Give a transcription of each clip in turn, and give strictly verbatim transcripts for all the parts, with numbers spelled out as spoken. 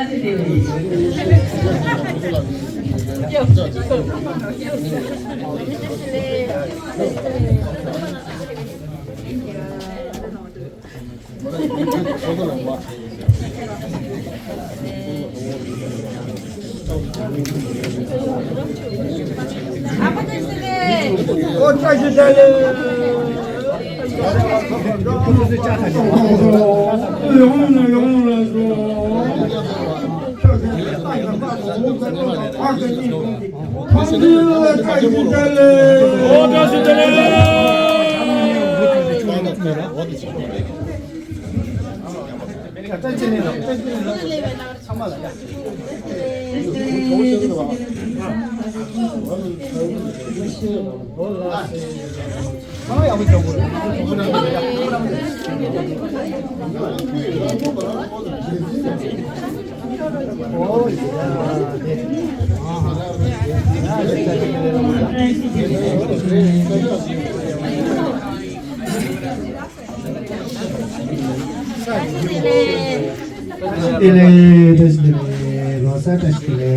བཀྲ་ཤིས་བདེ་ལེགས། བཀྲ་ཤིས་བདེ་ལེགས། ལོ་གསར་བཀྲ་ཤིས་བདེ་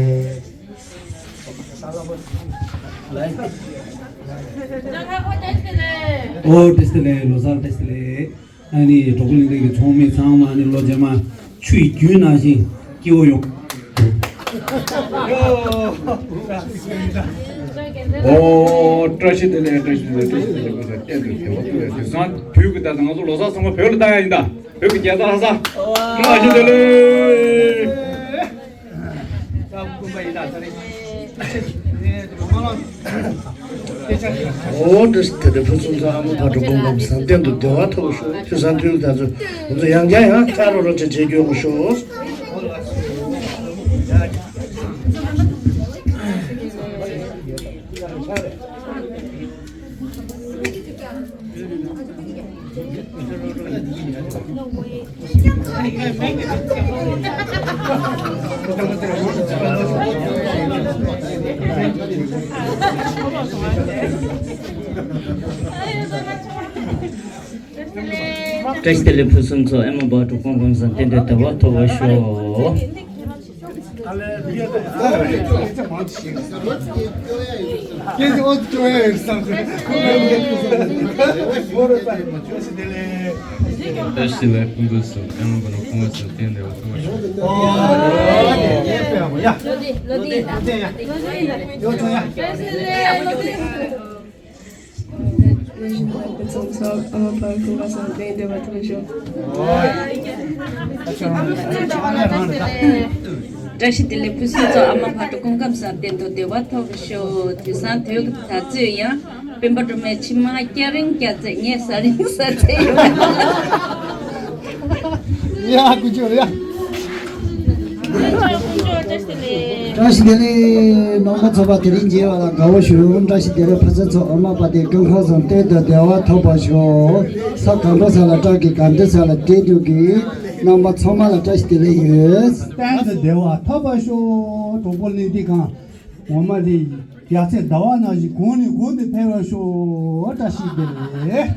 ལེགས། ཨོ་བཀྲ་ཤིས་བདེ་ལེགས། ལོ་གསར་བཀྲ་ཤིས་བདེ་ལེགས། ཨ་ནི་གྲོགས་པོ་གླིང་ཕྲན་གྱི་ཚོགས་མི་ཚང་མ་ནི་ལོ་རྗེས་མ་ཆུ་ཡི་རྒྱུན་ནང་བཞིན་སྐྱིད་པོ་ཡོང་། ཨོ་བཀྲ་ཤིས་བདེ་ལེགས། བཀྲ་ཤིས་བདེ་ལེགས། བཀྲ་ཤིས་བདེ་ལེགས། བཀྲ་ཤིས་བདེ་ལེགས། ཀུན་ལ་གཏན་དུ་བདེ་བ་ཐོབ་པའི་དུས་སང་དུས་ཀྱི་ད་ང་ཚོ་ལོ་གསར་ཚང་མ་བོད་ལ་བཏང་ཡ་ཡིན་ད། བོད་ཀྱི་རྒྱལ་ས་ལྷ་ས། བཀྲ་ཤིས་བདེ་ལེགས། ཨོ་བཀྲ་ཤིས་བདེ་ལེགས། ཕུན་སུམ་ཚོགས་ཨ་མ་བག་དྲོ་སྐུ་ཁམས་བཟང་། གཏན་དུ་བདེ་བ་ཐོབ་ཤོག་དུས་སང་དུས་ཀྱི་ད་ཚོད་ང་ཚོ་ཡང་བསྐྱར་ཡང་བསྐྱར་རོགས་རོགས་བྱེད་བྱེད་སྐྱོང་ཤོག་བཀྲ་ཤིས་བདེ་ལེགས། ཕུན་སུམ་ཚོགས་ཨ་མ་བག་དྲོ་སྐུ་ཁམས་བཟང་། གཏན་དུ་བདེ་བ་ཐོབ་པར་ཤོག་བཀྲ་ཤིས་བདེ་ལེགས། ཕུན་སུམ་ཚོགས་ཨ་མ་བག་དྲོ་སྐུ་ཁམས་བཟང་། གཏན་དུ་བདེ་བ་ཐོབ་པར་ཤོག་ཕུན་སུམ་ཚོགས་ཨ་མ་བག་དྲོ་སྐུ་ཁམས་བཟང་། གཏན་དུ་བདེ་བ་ཐོབ་པར་ཤོག་བཀྲ་ཤིས་བདེ་ལེགས། ཕུན་སུམ་ཚོགས་ཨ་མ་བག་དྲོ་སྐུ་ཁམས་བཟང་། གཏན་དུ་བདེ་བ་ཐོབ་པར་ཤོག་དུས་སང་དུས་ཀྱི་ད་ཚོད་ཡང་སྤེན་པ་སྒྲོལ་མའི་མཆིལ་མ་སྐྱ་རེངས་སྐྱ་རེངས་ངས་ཟ་རིན་ཟ་ཚད་ཡོད། ཡ་ཀུ་ཅོ་ཡ། བཀྲ་ཤིས་བདེ་ལེགས། ནང་པ་ཚོགས་པ་དེ་རིང་མཇལ་བ་ལ་དགའ་བོ་བྱུང་། བཀྲ་ཤིས་བདེ་ལེགས། ཕུན་སུམ་ཚོགས་ཨ་མ་བག་དྲོ་སྐུ་ཁམས་བཟང་། གཏན་དུ་བདེ་བ་ཐོབ་པར་ཤོག་ས་གང་འགྲོ་ས་ལ་བཀྲ་གི། གང་འདུག་ས་ལ་བཀྲ་འདུག་གི། རྣམ་པ་ཚང་མ་ལ་བཀྲ་ཤིས་བདེ་ལེགས་ཡོད། གཏན་དུ་བདེ་བ་ཐོབ་པར་ཤོག་གྲོགས་པོ་གླིང་ཕྲན་གང་ངོ་མ་རེད། ཡ་ཚེ་ཟླ་བ་ནང་བཞིན་གོང་ནས་གོང་དུ་འཕེལ་བར་ཤོག་བཀྲ་ཤིས་བདེ་ལེགས།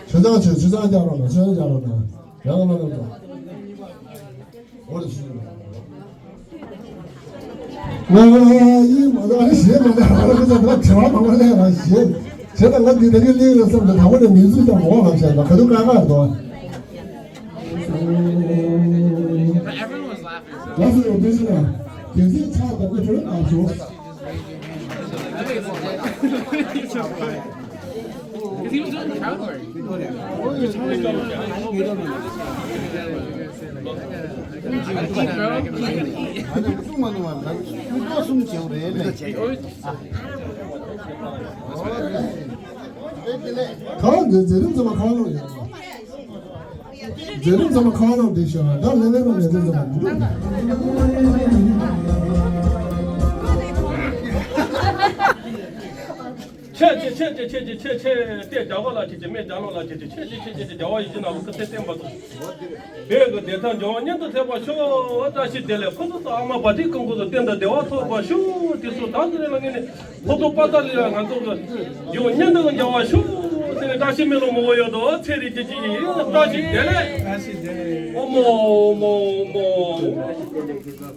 ཆུ་ཚང་ཆུ་ཆུ་ཚང་རྒྱག་རོགས་གནང་། ཆུ་ཚང་རྒྱག་རོགས་གནང་། ཡང་ལ་ལ་ལ། ང་ཡིན་མ་གཏོགས་ཨ་ནི་ཞེད་མ་གཏོགས་ང་ལ་ཁོ་ཚོ་བྲེལ་བ་མང་པོ་སླེབས་ང་ཞེད། བྱས་ཙང་ང་འདི་ད་གིན་གླེང་ལ་བསམ་ད་དང་པོ་ནས་མིང་ཚིག་དང་མོ་ལབ་བྱས་ན་ག་དུས་ཀ་ཀ་རེད་དོ། ལགས་སོ་ཡོང་དུས་ཟེར་ན་དེ་ཚེ་ཕྱག་དང་པོ་གྲོལ་གནང་ཞོག་གང་འདི་མཛད་རིམ་ཚང་མ་ཁ་ལོ་ཡོད། མཛད་རིམ་ཚང་མ་ཁ་ལོ་འདི་ཤོད་ན་ད་ལེ་ལེ་མ་མཛད་རིམ་ཚང་མ་འདུག་ཆེ་ཆེ་ཆེ་ཆེ་ཆེ་ཆེ་ཆེ་ཆེ་ཆེ་རྒྱལ་བ་ལ་ཆེ་ཆེ་སྨན་རྒྱལ་ལོ་ལ་ཆེ་ཆེ་ཆེ་ཆེ་ཆེ་ཆེ་ཆེ་རྒྱལ་བ་ཡིད་བཞིན་ནོར་བུ་སྐུ་ཚེ་བརྟན་པ་དང་། བོད་ཀྱི་བདེན་མཐའ་འབྱུང་བ་མྱུར་དུ་ཐེག་པར་ཤོག་བཀྲ་ཤིས་བདེ་ལེགས། ཁོ་ཚོ་ཚོ་ཨ་མ་བ་དེ་ཀུན་ཁོ་ཚོ་གཏན་དུ་བདེ་བ་ཐོབ་པར་ཤོག་དེ་ཚོ་ད་དེ་ལ་ངས་ནི་ཕོ་ཏོ་པ་ཏ་ལི་ལ་ང་ཚོ་གི་འབྱུང་བ་མྱུར་དུ་འབྱུང་བར་ཤོག་དེ་ནས་བཀྲ་ཤིས་མེ་ལོང་མོ་གོ་ཡོད་དོ་ཚེ་རིང་ཅི་ཅི་ཡིན་བཀྲ་ཤིས་བདེ་ལེགས། བཀྲ་ཤིས་བདེ་ལེགས། ཨོ་མོ་ཨོ་མོ་ཨོ་མོ།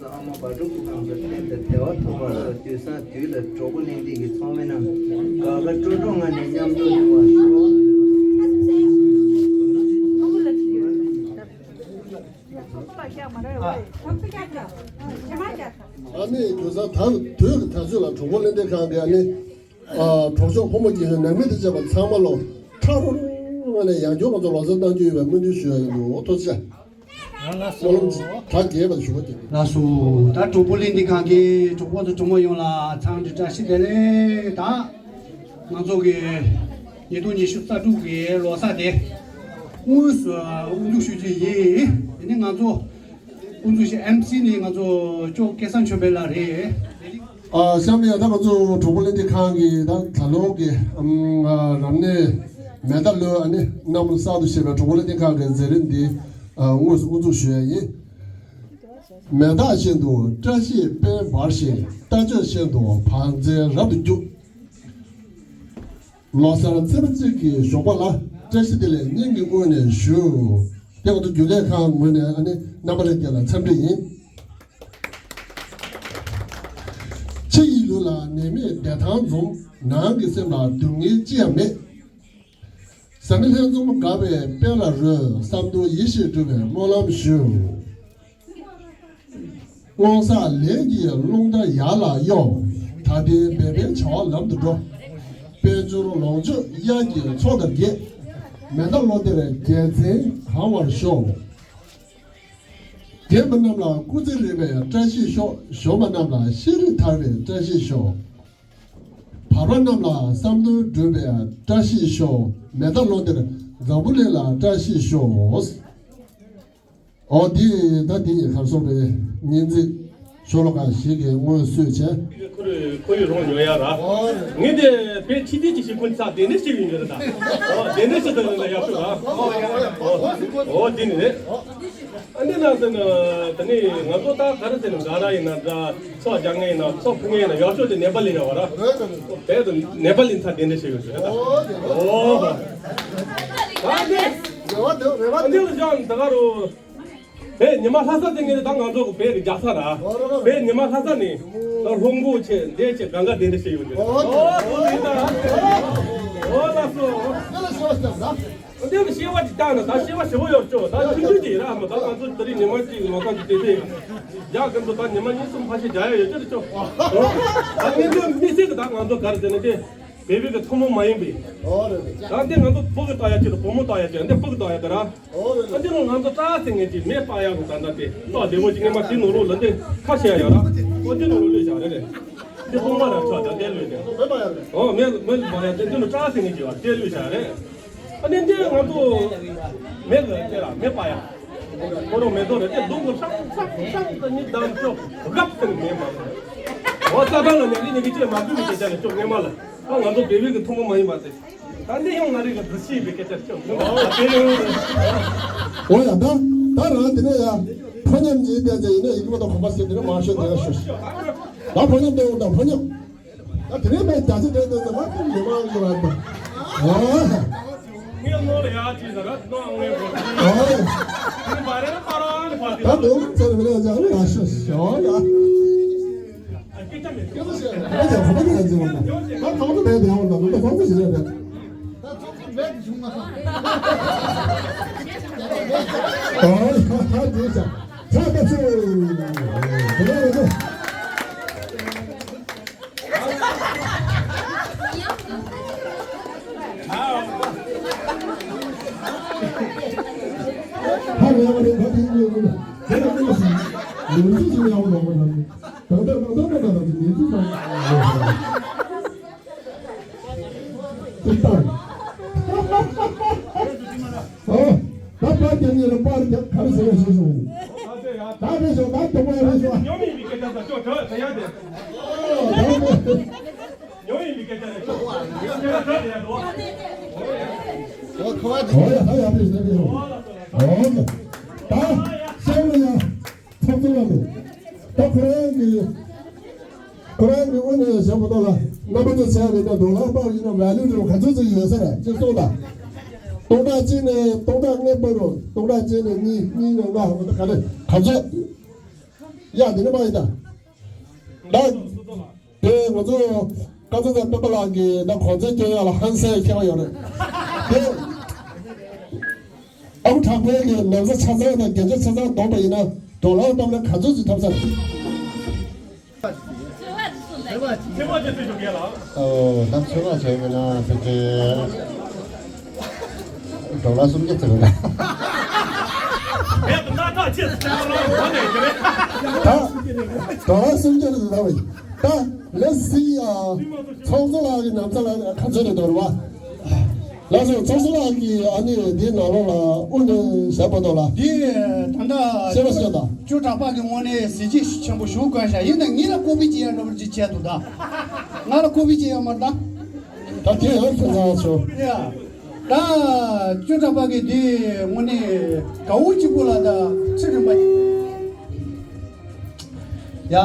ཨ་མ་བ་དྲུག་གི་ཁང་དུ་གཏན་དུ་བདེ་བ་ཐོབ་པར་ཤོག་དུས་སང་དུས་ལ་གྲོགས་པོ་གླེང་སྟེགས་ཀྱི་ཚོགས་མི་རྣམས་དགའ་དགའ་སྤྲོ་སྤྲོ་ངང་ནས་མཉམ་དུ་ཡོང་བར་ཤོག་ཨ་ནི་དུས་སང་ད་དུས་ཀྱི་ད་ཚོད་ལ་གྲོགས་པོ་གླེང་སྟེགས་ཁང་གི་ཨ་ནི་གྲོགས་མཆོག་ཕོ་མོ་རྒན་གཞོན་ནང་མི་དང་བཅས་པ་ཚང་མ་ལོ་ཁྲ་རོ་རོ་ངང་ནས་ཡང་བསྐྱར་ང་ཚོ་ལོ་གསར་གཏང་རྒྱུ་ཡོད་པའི་སྨོན་འདུན་ཞུ་ཡ་ཡིན་འདུག་ཐུགས་རྗེ་ཆེ། ཡང་ལགས་སོ། སྨོན་ལམ་གྲ་རྒྱས་པ་ཞུ་བ་དེ། ལགས་སོ། ད་གྲོགས་པོ་གླེང་སྟེགས་ཁང་གི་གྲོགས་པོ་དང་གྲོགས་མོ་ཡོངས་ལ་འཚམས་འདྲི་བཀྲ་ཤིས་བདེ་ལེགས། ད་ང་ཚོ་གི་ཉིས་སྟོང་ཉི་ཤུ་རྩ་དྲུག་གི་ལོ་གསར་དེ་དངོས་སུ་དབུ་འཛུགས་ཞུ་རྒྱུ་ཡིན། དེ་ནི་ང་ཚོ་དབུ་འཛུགས་ཞུ་ཨེམ་སི་ནི་ང་ཚོ་ཅོག་སྐལ་བཟང་ཆོས་འཕེལ་ལགས་རེད། ཨ་གཤམ་ནས་ད་ང་ཚོ་གྲོགས་པོ་གླེང་སྟེགས་ཁང་གི་ད་ད་ལོ་གི་ཨམ་ང་རབ་གནས་མེ་རྟ་ལོའི་ཨ་ནི་རྣམ་པ་གསར་དུ་བཞད་པའི་གྲོགས་པོ་གླེང་སྟེགས་ཁང་གི་མཛད་རིམ་འདི་ཨ་དངོས་སུ་དབུ་འཛུགས་ཞུ་ཡ་ཡིན། མེ་སྟག་བཞིན་དུ་བཀྲ་ཤིས་དཔལ་འབར་ཞིང་། རྟ་མཆོག་བཞིན་དུ་བང་མཛོད་རབ་ཏུ་རྒྱུག་ལོ་གསར་ཚེས་པ་གཅིག་གི་ཞོགས་པ་ལ་བཀྲ་ཤིས་བདེ་ལེགས་སྙིང་གི་དབུས་ནས་ཞུ། དེ་ང་ཚོ་རྒྱུན་ལས་ཁང་ངོས་ནས་ཨ་ནི་རྣམ་པ་ལྷན་རྒྱས་ལ་འཚམས་འདྲི་ཡིན། ཕྱི་ཡི་ལུས་ལ་ནད་མེད་བདེ་ཐང་འཛོམས། ནང་གི་སེམས་ལ་སྡུག་བསྔལ་ཅི་ཡང་མེད། བཟའ་མི་ལྷན་འཛོམས་དགའ་བའི་དཔལ་ལ་རོལ། བསམ་དོན་ཡིད་བཞིན་འགྲུབ་པའི་སྨོན་ལམ་ཞུ། སྔོ་བསངས་ལས་ཀྱི་རླུང་རྟ་ཡར་ལ་གཡོ། ད་ལྟའི་འབད་པའི་བྱ་བ་ལམ་དུ་འགྲོ། དཔལ་འབྱོར་ལོངས་སྤྱོད་དབྱར་གྱི་མཚོ་ལྟར་རྒྱས། མེ་མདའ་ལོ་འདིར་རྒྱལ་མཚན་གང་བར་ཤོག་རྒན་པ་རྣམས་ལ་སྐུ་ཚེ་རིང་བའི་བཀྲ་ཤིས་ཤོག་གཞོན་པ་རྣམས་ལ་ཤེས་རིག་དར་བའི་བཀྲ་ཤིས་ཤོག་བར་པ་རྣམས་ལ་བསམ་དོན་འགྲུབ་པའི་བཀྲ་ཤིས་ཤོག་མེ་མདའ་ལོ་འདིར་འཛམ་བུ་གླིང་ལ་བཀྲ་ཤིས་ཤོག་འོ་འདི་ད་འདི་ཡི་གར་སོང་བའི་ཉིན་མཚན་ཤོ་ལོ་ཀ་ཞིག་གི་སྔོན་གསོས་བྱས། ཁོ་རེ་ཁོ་ཡི་རོང་ཉོ་ཡ་ར། ངས་དེ་བས་ཕྱི་དེ་ཅི་ཞིག་ཁོ་ཚ་དེ་ནས་ཞིག་ཡིན་གྱི་རེད་ད། འོ་དེ་ནས་ཞིག་ད་ཡིན་ན་ཡག་ཤོས་ར། འོ་འདི་ནི་རེད། ཨ་འདི་ན་ཟེར་ན་ད་ནི་ང་ཚོ་ད་ག་རེ་ཟེར་ན་ག་ར་ཡིན་ན་འདྲ་ཚོགས་རྒྱག་མཁན་ཡིན་ན་ཚོགས་ཕུལ་མཁན་ཡིན་ན་ཡག་ཤོས་དེ་ནེ་པ་ལི་ར་བ་ར། བས་དུ་ནེ་པ་ལི་ཚ་དེ་འདྲ་ཞིག་ཡོད་ཟེར་ད། འོ། ད་ནི་རེ་བ་འདུག་རེ་བ་འདུག་འདི་ལ་བཞག་ད་ག་རུ། བས་ཉི་མ་ལྷ་ས་དེ་ངས་ད་ང་ཚོ་གི་བས་རི་རྒྱག་ས་ར། བས་ཉི་མ་ལྷ་ས་ནི་ད་ལྷུང་པོ་ཆེ་འདས་ཆེ་གང་ག་དེ་འདྲ་ཞིག་ཡོད་ཟེར། འོ་དེ་ད། འོ་ལགས་སོ། འདི་ལ་ཤོག་ཤོག་ད། འདི་ལ་ཤེས་བ་ཅིག་བཏང་ན་ད་ཤེས་བ་ཞེ་པོ་ཡོད་ཅོ་ད་ཆུང་ཆུང་ཅིག་ར་མ་ད་ང་ཚོ་ད་རིང་ཉི་མ་གཅིག་ལོ་ཐམས་ཅད་དེ་དེ་རྒྱག་གི་འདུག་ད་ཉི་མ་གཉིས་གསུམ་ཕལ་ཆེར་རྒྱག་ཡ་ཡོད་ཅེ་རེད་ཅོ། ད་ངས་འདི་མི་ཚེ་གི་ད་ང་ཚོ་ག་རེ་ཟེར་ན་དེ་བེ་བེ་གི་ཐུན་མོང་མ་ཡིན་པའི་ད་འདི་ང་ཚོ་ཕྲུ་གུ་ལྟ་ཡ་ཅིག་ལ་བུ་མོ་ལྟ་ཡ་ཅིག་འདི་ཕྲུ་གུ་ལྟ་ཡ་དེ་ར། ཨ་འདི་ལ་ང་ཚོ་སྐྲ་ཟིང་ངེ་ཅིག་མེ་སྤར་ཡ་གི་ད་ད་དེ་ཏོག་བདེ་བོ་ཅིག་ངས་མ་དེ་ནོར་ལོ་ལ་འདི་ཁ་ཤས་ཡ་ཡོད་ར། ཨོ་འདི་ནོར་ལོ་ལོས་བཞག་རེད་རེད། འདི་ཕུང་པ་ར་ཆོག་ད་འདི་ལོས་དེ། ཨོ་མེ་མེ་ལ་སྤར་ཡ་དེ་འདི་ལ་སྐྲ་ཟིང་ངེ་ཅིག་བ་དེ་ལོས་བཞག་རེད། ཨ་ནི་འདི་ང་ཚོ་མེ་ལ་དེ་ར་མེ་སྤར་ཡ། ཁོ་རང་མེ་ཏོག་རེད་དེ་རྡུང་གི་ཧྲང་ཧྲང་ཧྲང་དུ་ནི་བསྡམས་ཆོག་རྒབ་ཟེར་ནས་མེ་མ་ཟེར། ཨོ་རྩ་བྲང་ལ་ཉལ་གི་ཉལ་གི་ཅེས་མ་བསྡུས་པའི་སྐད་ཆ་ལས་ཆོག་ངས་མ་ལ། ཨ་ང་ཚོ་བེ་བེ་གི་ཐུན་མོང་མ་ཡིན་པ་ཟེར། ད་འདི་ཡང་ང་རེ་གི་འདི་སྲིད་པའི་སྐད་ཆ་ཤོད། ཨོ་དེ་ནི་ཨོ་ཡ་ད་ད་རང་དེ་ནས་ཡ་ཕོ་ཉམས་ཉིད་བསྡད་ཚེ་ཡིན་ན་ཡིག་མ་དང་གོམ་པ་ཟེར་དེ་ནས་མ་ཤོད་དེ་ལ་ཤོད། ད་ཕོ་ཉམས་བསྡད་འོང་ད་ཕོ་ཉམས། ད་དེ་ནས་མ་རྒྱ་ཆེ་བསྡད་ཚེ་མ་དེ་མི་མང་གི་བ་དང་། ཨོ་ཡ། ངས་ནོར་ཡ་ཅི་ཟེར་ར་ནོར་ངས་གོ། ཨོ་ཡ། ངས་མ་རེ་ན་པ་ར་ནི་པ་དེ། ད་དུང་ཚེ་རིང་ལ་ཡ་ཅག་ལ་ཤོད་ཤོད་ཡ། ཨོ། ད་པར་རྒྱབ་ཉེ་ལ་པར་རྒྱབ་ག་རེ་ཟེར་ཡ་ཞེས་སོང་། ད་རེ་ཞོག་ད་དུང་བ་རེ་ཞོག་ཉོ་མི་མི་སྐད་ཆ་ད་ཅོག་གྲོད་ད་ཡ་དེ། ཨོ་ད་ཉོ་མི་མི་སྐད་ཆ་རེ་ཞོག་ཨོ་ཡ་ཧ་ཡ་པེ་ཤ་པེ་ཧོ། ཨོ་ད་ཤ་ཡ་ཡ་ཚོགས་གཙོ་ལ་མེད། ད་ཁོ་རང་གི་ཁོ་རང་གི་དབུ་ནས་བཞག་པ་དང་ལ་རྣམ་པ་ཚོ་བྱས་པའི་ད་ཌོ་ལར་པར་ཡིན་ན་ཝེ་ལུ་དེ་ག་ཚོད་ཅིག་ཡོད་ས་རེད་ཅེས་གསུངས་དང་། སྟོང་ཕྲག་གཅིག་ནས་སྟོང་ཕྲག་ལྔའི་བར་རུ་སྟོང་ཕྲག་གཅིག་ནས་གཉིས་གཉིས་ནས་ལྔ་འོ་ད་ག་རེ་ག་ཚོད། ཡ་དེ་ནས་མ་ཡིན་ད། ད། དེ་ང་ཚོ་ཀ་ཚ་ཚ་སྤེན་པ་ལགས་ཀྱིས་ད་གོང་ཚད་སྐྱོན་ཡག་ལ་ཧང་སངས་ཁྱེར་བ་ཡོད་རེད། དེ་ཨ་ཁུ་གྲགས་པའི་གི་ན་ཚ་ཆ་ཚང་དང་རྒྱན་ཆ་ཆ་ཚང་བསྡོམས་པ་ཡིན་ན་ཌོ་ལར་བསྡོམས་ན་ག་ཚོད་ཅིག་ཐོབ་ས་རེད། ཨོ་ད་ཚོད་མ་བྱས་ཡོད་ན་ཕལ་ཆེར་ཌོ་ལར་སུམ་བརྒྱ་ཙམ་རེད། ད་ཌོ་ལར་སུམ་བརྒྱ་རེད་ཟེར་བ་ཡིན། ད་ལེ་སི་ཡ་ཚོགས་གཙོ་ལགས་ཀྱི་ནམ་ཚ་ལ་ག་ཚོད་རེད་འདུག་རེད་བ། ལགས་སོ་ཚོགས་གཙོ་ལགས་ཀྱིས་ཨ་ནི་འདིའི་ནང་ལོགས་ལ་དབུ་འདི་བཞག་པ་དང་ལ། འདི་ད་ལྟ་ཤེས་པ་ཤེས་དང་། ཅོ་གྲགས་པ་གི་དངོས་གནས་གཟི་བརྗིད་ཆེན་པོ་ཞུ་དགོས་ཤག་ཡིན་ན་ངེད་ལ་ལྐོག་པའི་ཅི་ཡང་འདྲ་བོ་ཅིག་བྱས་འདུག་ད། ང་ལ་ལྐོག་པའི་ཅི་ཡང་མ་རེད་ད། ད་དེ་ཡང་ཁྱོད་ཚང་ཆོ། ཡ། ད་ཅོ་གྲགས་པ་གི་འདི་དངོས་གནས་དགའ་བོ་གཅིག་པོ་ལ་ད་ཚེ་རིང་པ། ཡ།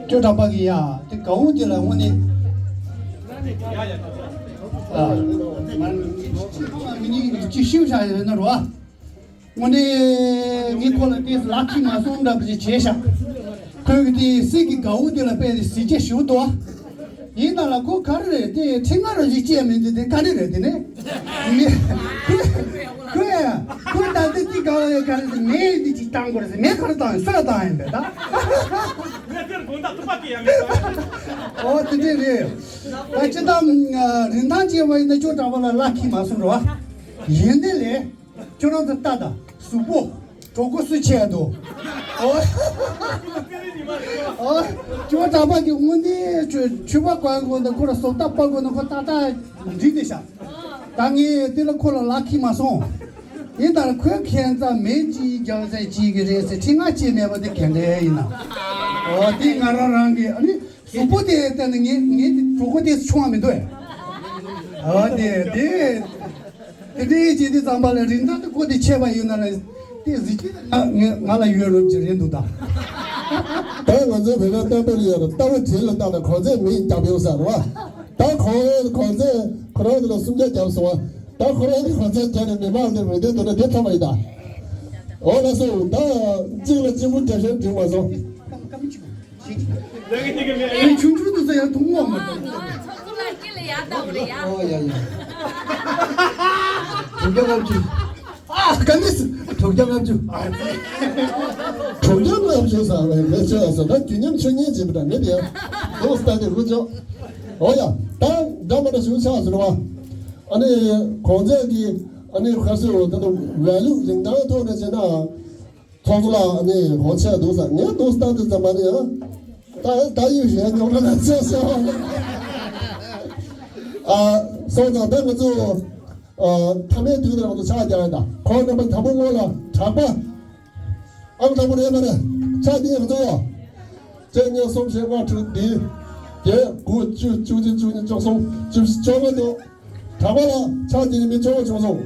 ཅོ་གྲགས་པ་གི་ཡ་དེ་ག་འོང་དེ་ལ་དངོས་གནས། ཨ། མི་གཉིས་ཀྱི་ཅི་ཤིའུ་ཤ་ཡོད་ན་རོ། དངོས་གནས་ངས་ཁོ་ལ་དེ་ལག་ཁྱི་མ་སོང་འདྲ་པོ་ཞིག་བྱས་ཤག་ཁོས་གི་དེ་སྲིད་ཀྱི་དགའ་བོ་དེ་ལ་དཔེ་དེ་གཟི་བརྗིད་ཞུ་དོ། ཡིན་ན་ལ་ཁོ་ག་རེ་རེད་དེ་ཁྲི་ང་ར་ཞིག་བཅད་མི་འདུག་དེ་ག་རེ་རེད་དེ་ནས། མི་ཁོས་ཁོས་ཁོས་ད་ལྟ་ཅི་དགའ་བ་ཡོད་ག་རེ་ཟེར་མེད་འདི་ཅིག་བཏང་དགོས་རེད་ཟེར་མེད་ག་རེ་བཏང་ཡིན་སུ་ལ་བཏང་ཡིན་པས་ད། ངས་དེར་དགོང་དག་ཐུག་པ་སྐྱེ་ཡ་མེད་ད། ཨོ་དེ་འདྲས་རེད། ད་ཅི་ལྟར་རིན་ཐང་བཅས་པ་ཡིན་ན་ཅོ་གྲགས་པ་ལ་ལག་ཁྱི་མ་སོང་རོ། ཡིན་དེ་ལས། ཁྱོད་རང་ཚོ་ལྟ་དང་གཟུགས་པོ་གྲོགས་པོ་སུ་ཆེ་འདུག་ཨོ། ཨོ། ཁྱོད་གྲགས་པ་གི་དངོས་གནས་ཆུ་ཆུ་པ་བཀོན་དགོས་འདུག་ཁོ་ལ་བཟོ་ལྟ་སྤར་དགོས་འདུག་ཁོ་ཏག་ཏག་འགྲིག་བསྡད་ཤག་ད་ངས་དེ་ལ་ཁོ་ལ་ལག་ཁྱི་མ་སོང་། ཡིན་ད་ལ་ཁོས་ཁྱད་མཚར་མེད་ཅིག་རྒྱག་ས་ཅིག་གི་རེད་ཟེར་ཁྲི་ང་ཅི་མེད་པ་དེ་ག་འདྲ་ཡིན་ན། ཨོ་དེ་ང་རང་རང་གི་ཨ་ནི། གཟུགས་པོ་དེ་བལྟས་ན་ངས་ངས་དེ་གྲོགས་པོ་དེ་ཆུང་བ་མི་འདུག་ཨ་དེ་དེ་དེ་འདྲའི་བྱས་དུས་ཙམ་པ་ལ་རིན་ཐང་དེ་ཁོ་དེ་ཆད་པ་ཡོད་ན་ལ་དེ་གཟི་བརྗིད་ང་ང་ང་ལ་ཡོད་རུབ་ཀྱི་རེད་འདུག་ད། ད་ང་ཚོའི་བོད་པའི་བསྟན་པ་ལ་ཡོད་རེད་ལྟ་བ་དྲིན་ལ་བཏགས་ནས་གོང་ཚད་མི་རྒྱབ་ཡོང་ས་རེད་བ། ད་གོང་གོང་ཚད་ཁོ་རང་དེ་ལ་སུམ་བརྒྱ་བརྒྱབ་སོང་བ། ད་ཁོ་རང་གི་གོང་ཚད་བརྒྱབ་ནས་མི་མང་དེར་མི་བདེ་འདུག་ན་དེ་ཐོབ་པ་ཡིན་ད། འོ་ལགས་སོ་ད་གཅིག་ལ་གཅིག་པུ་རྒྱབ་ཤོར་འགྲིག་མ་སོང་། ཆུང་ཆུང་དུ་ཟ་ཡང་ཐུང་ངོ་མ་དང་། ཚོགས་གཙོ་ལགས་སྐེ་ལ་ཡར་བཏང་བ་རེད་ཡ། ཨོ་ཡ་ཡ། དྲུག་བརྒྱ་ལྔ་བཅུ། ཨ་ག་ནི་སི། དྲུག་བརྒྱ་ལྔ་བཅུ། ཨ་དྲུག་བརྒྱ་ལྔ་བཅུ་ཟ་བའི་མི་ཚོས་ཟ་ད་དུས་མཉམ་ཆོས་ཉན་བྱེད་པ་འདྲ་མེད་དེ། ལོ་སྟ་དེ་ཧུ་ཅོ། ཨོ་ཡ། ད་འདྲ་མ་འདྲ་ཞུ་ཆགས་ཟེར་བ། ཨ་ནི་གོང་ཚད་ཀྱི་ཨ་ནི་ཁ་སོ་ད་དུང་ཝེ་ལུ་རིན་ཐང་ཐོག་ནས་བྱས་ན། ཚོགས་གཙོ་ལགས་ནི་ཧོ་ཆེ་འདུག་ས་ངས་འདུག་སྟངས་དེ་ཙམ་མ་ནི་ཡང་ད་ད་ཡོད་ཞེས་ཉོག་ཁ་ན་ཚེ་ཟེར་བ། ཨ་སོང་ཙང་ད་ང་ཚོ་ཨ་མཐའ་མའི་དུས་དེར་ང་ཚོ་ཕྱག་རྒྱག་ཡ་ད་ཁོང་རྣམ་པ་དང་པོ་སྔོན་ལ་གྲགས་པ་ཨང་དང་པོ་རེད་མ་རེད་ཕྱག་འདི་ང་ཚོ་ཡ་གཅིག་གཉིས་གསུམ་བཞི་ལྔ་དྲུག་བདུན་བརྒྱད་དགུ་བཅུ་བཅུ་གཅིག་བཅུ་གཉིས་བཅུ་གསུམ་བཅུ་བཞི་བཅོ་ལྔ་འདུག་གྲགས་པ་ལགས་ཕྱག་དེ་ནི་མི་གཅིག་པོ་བྱུང་སོང་།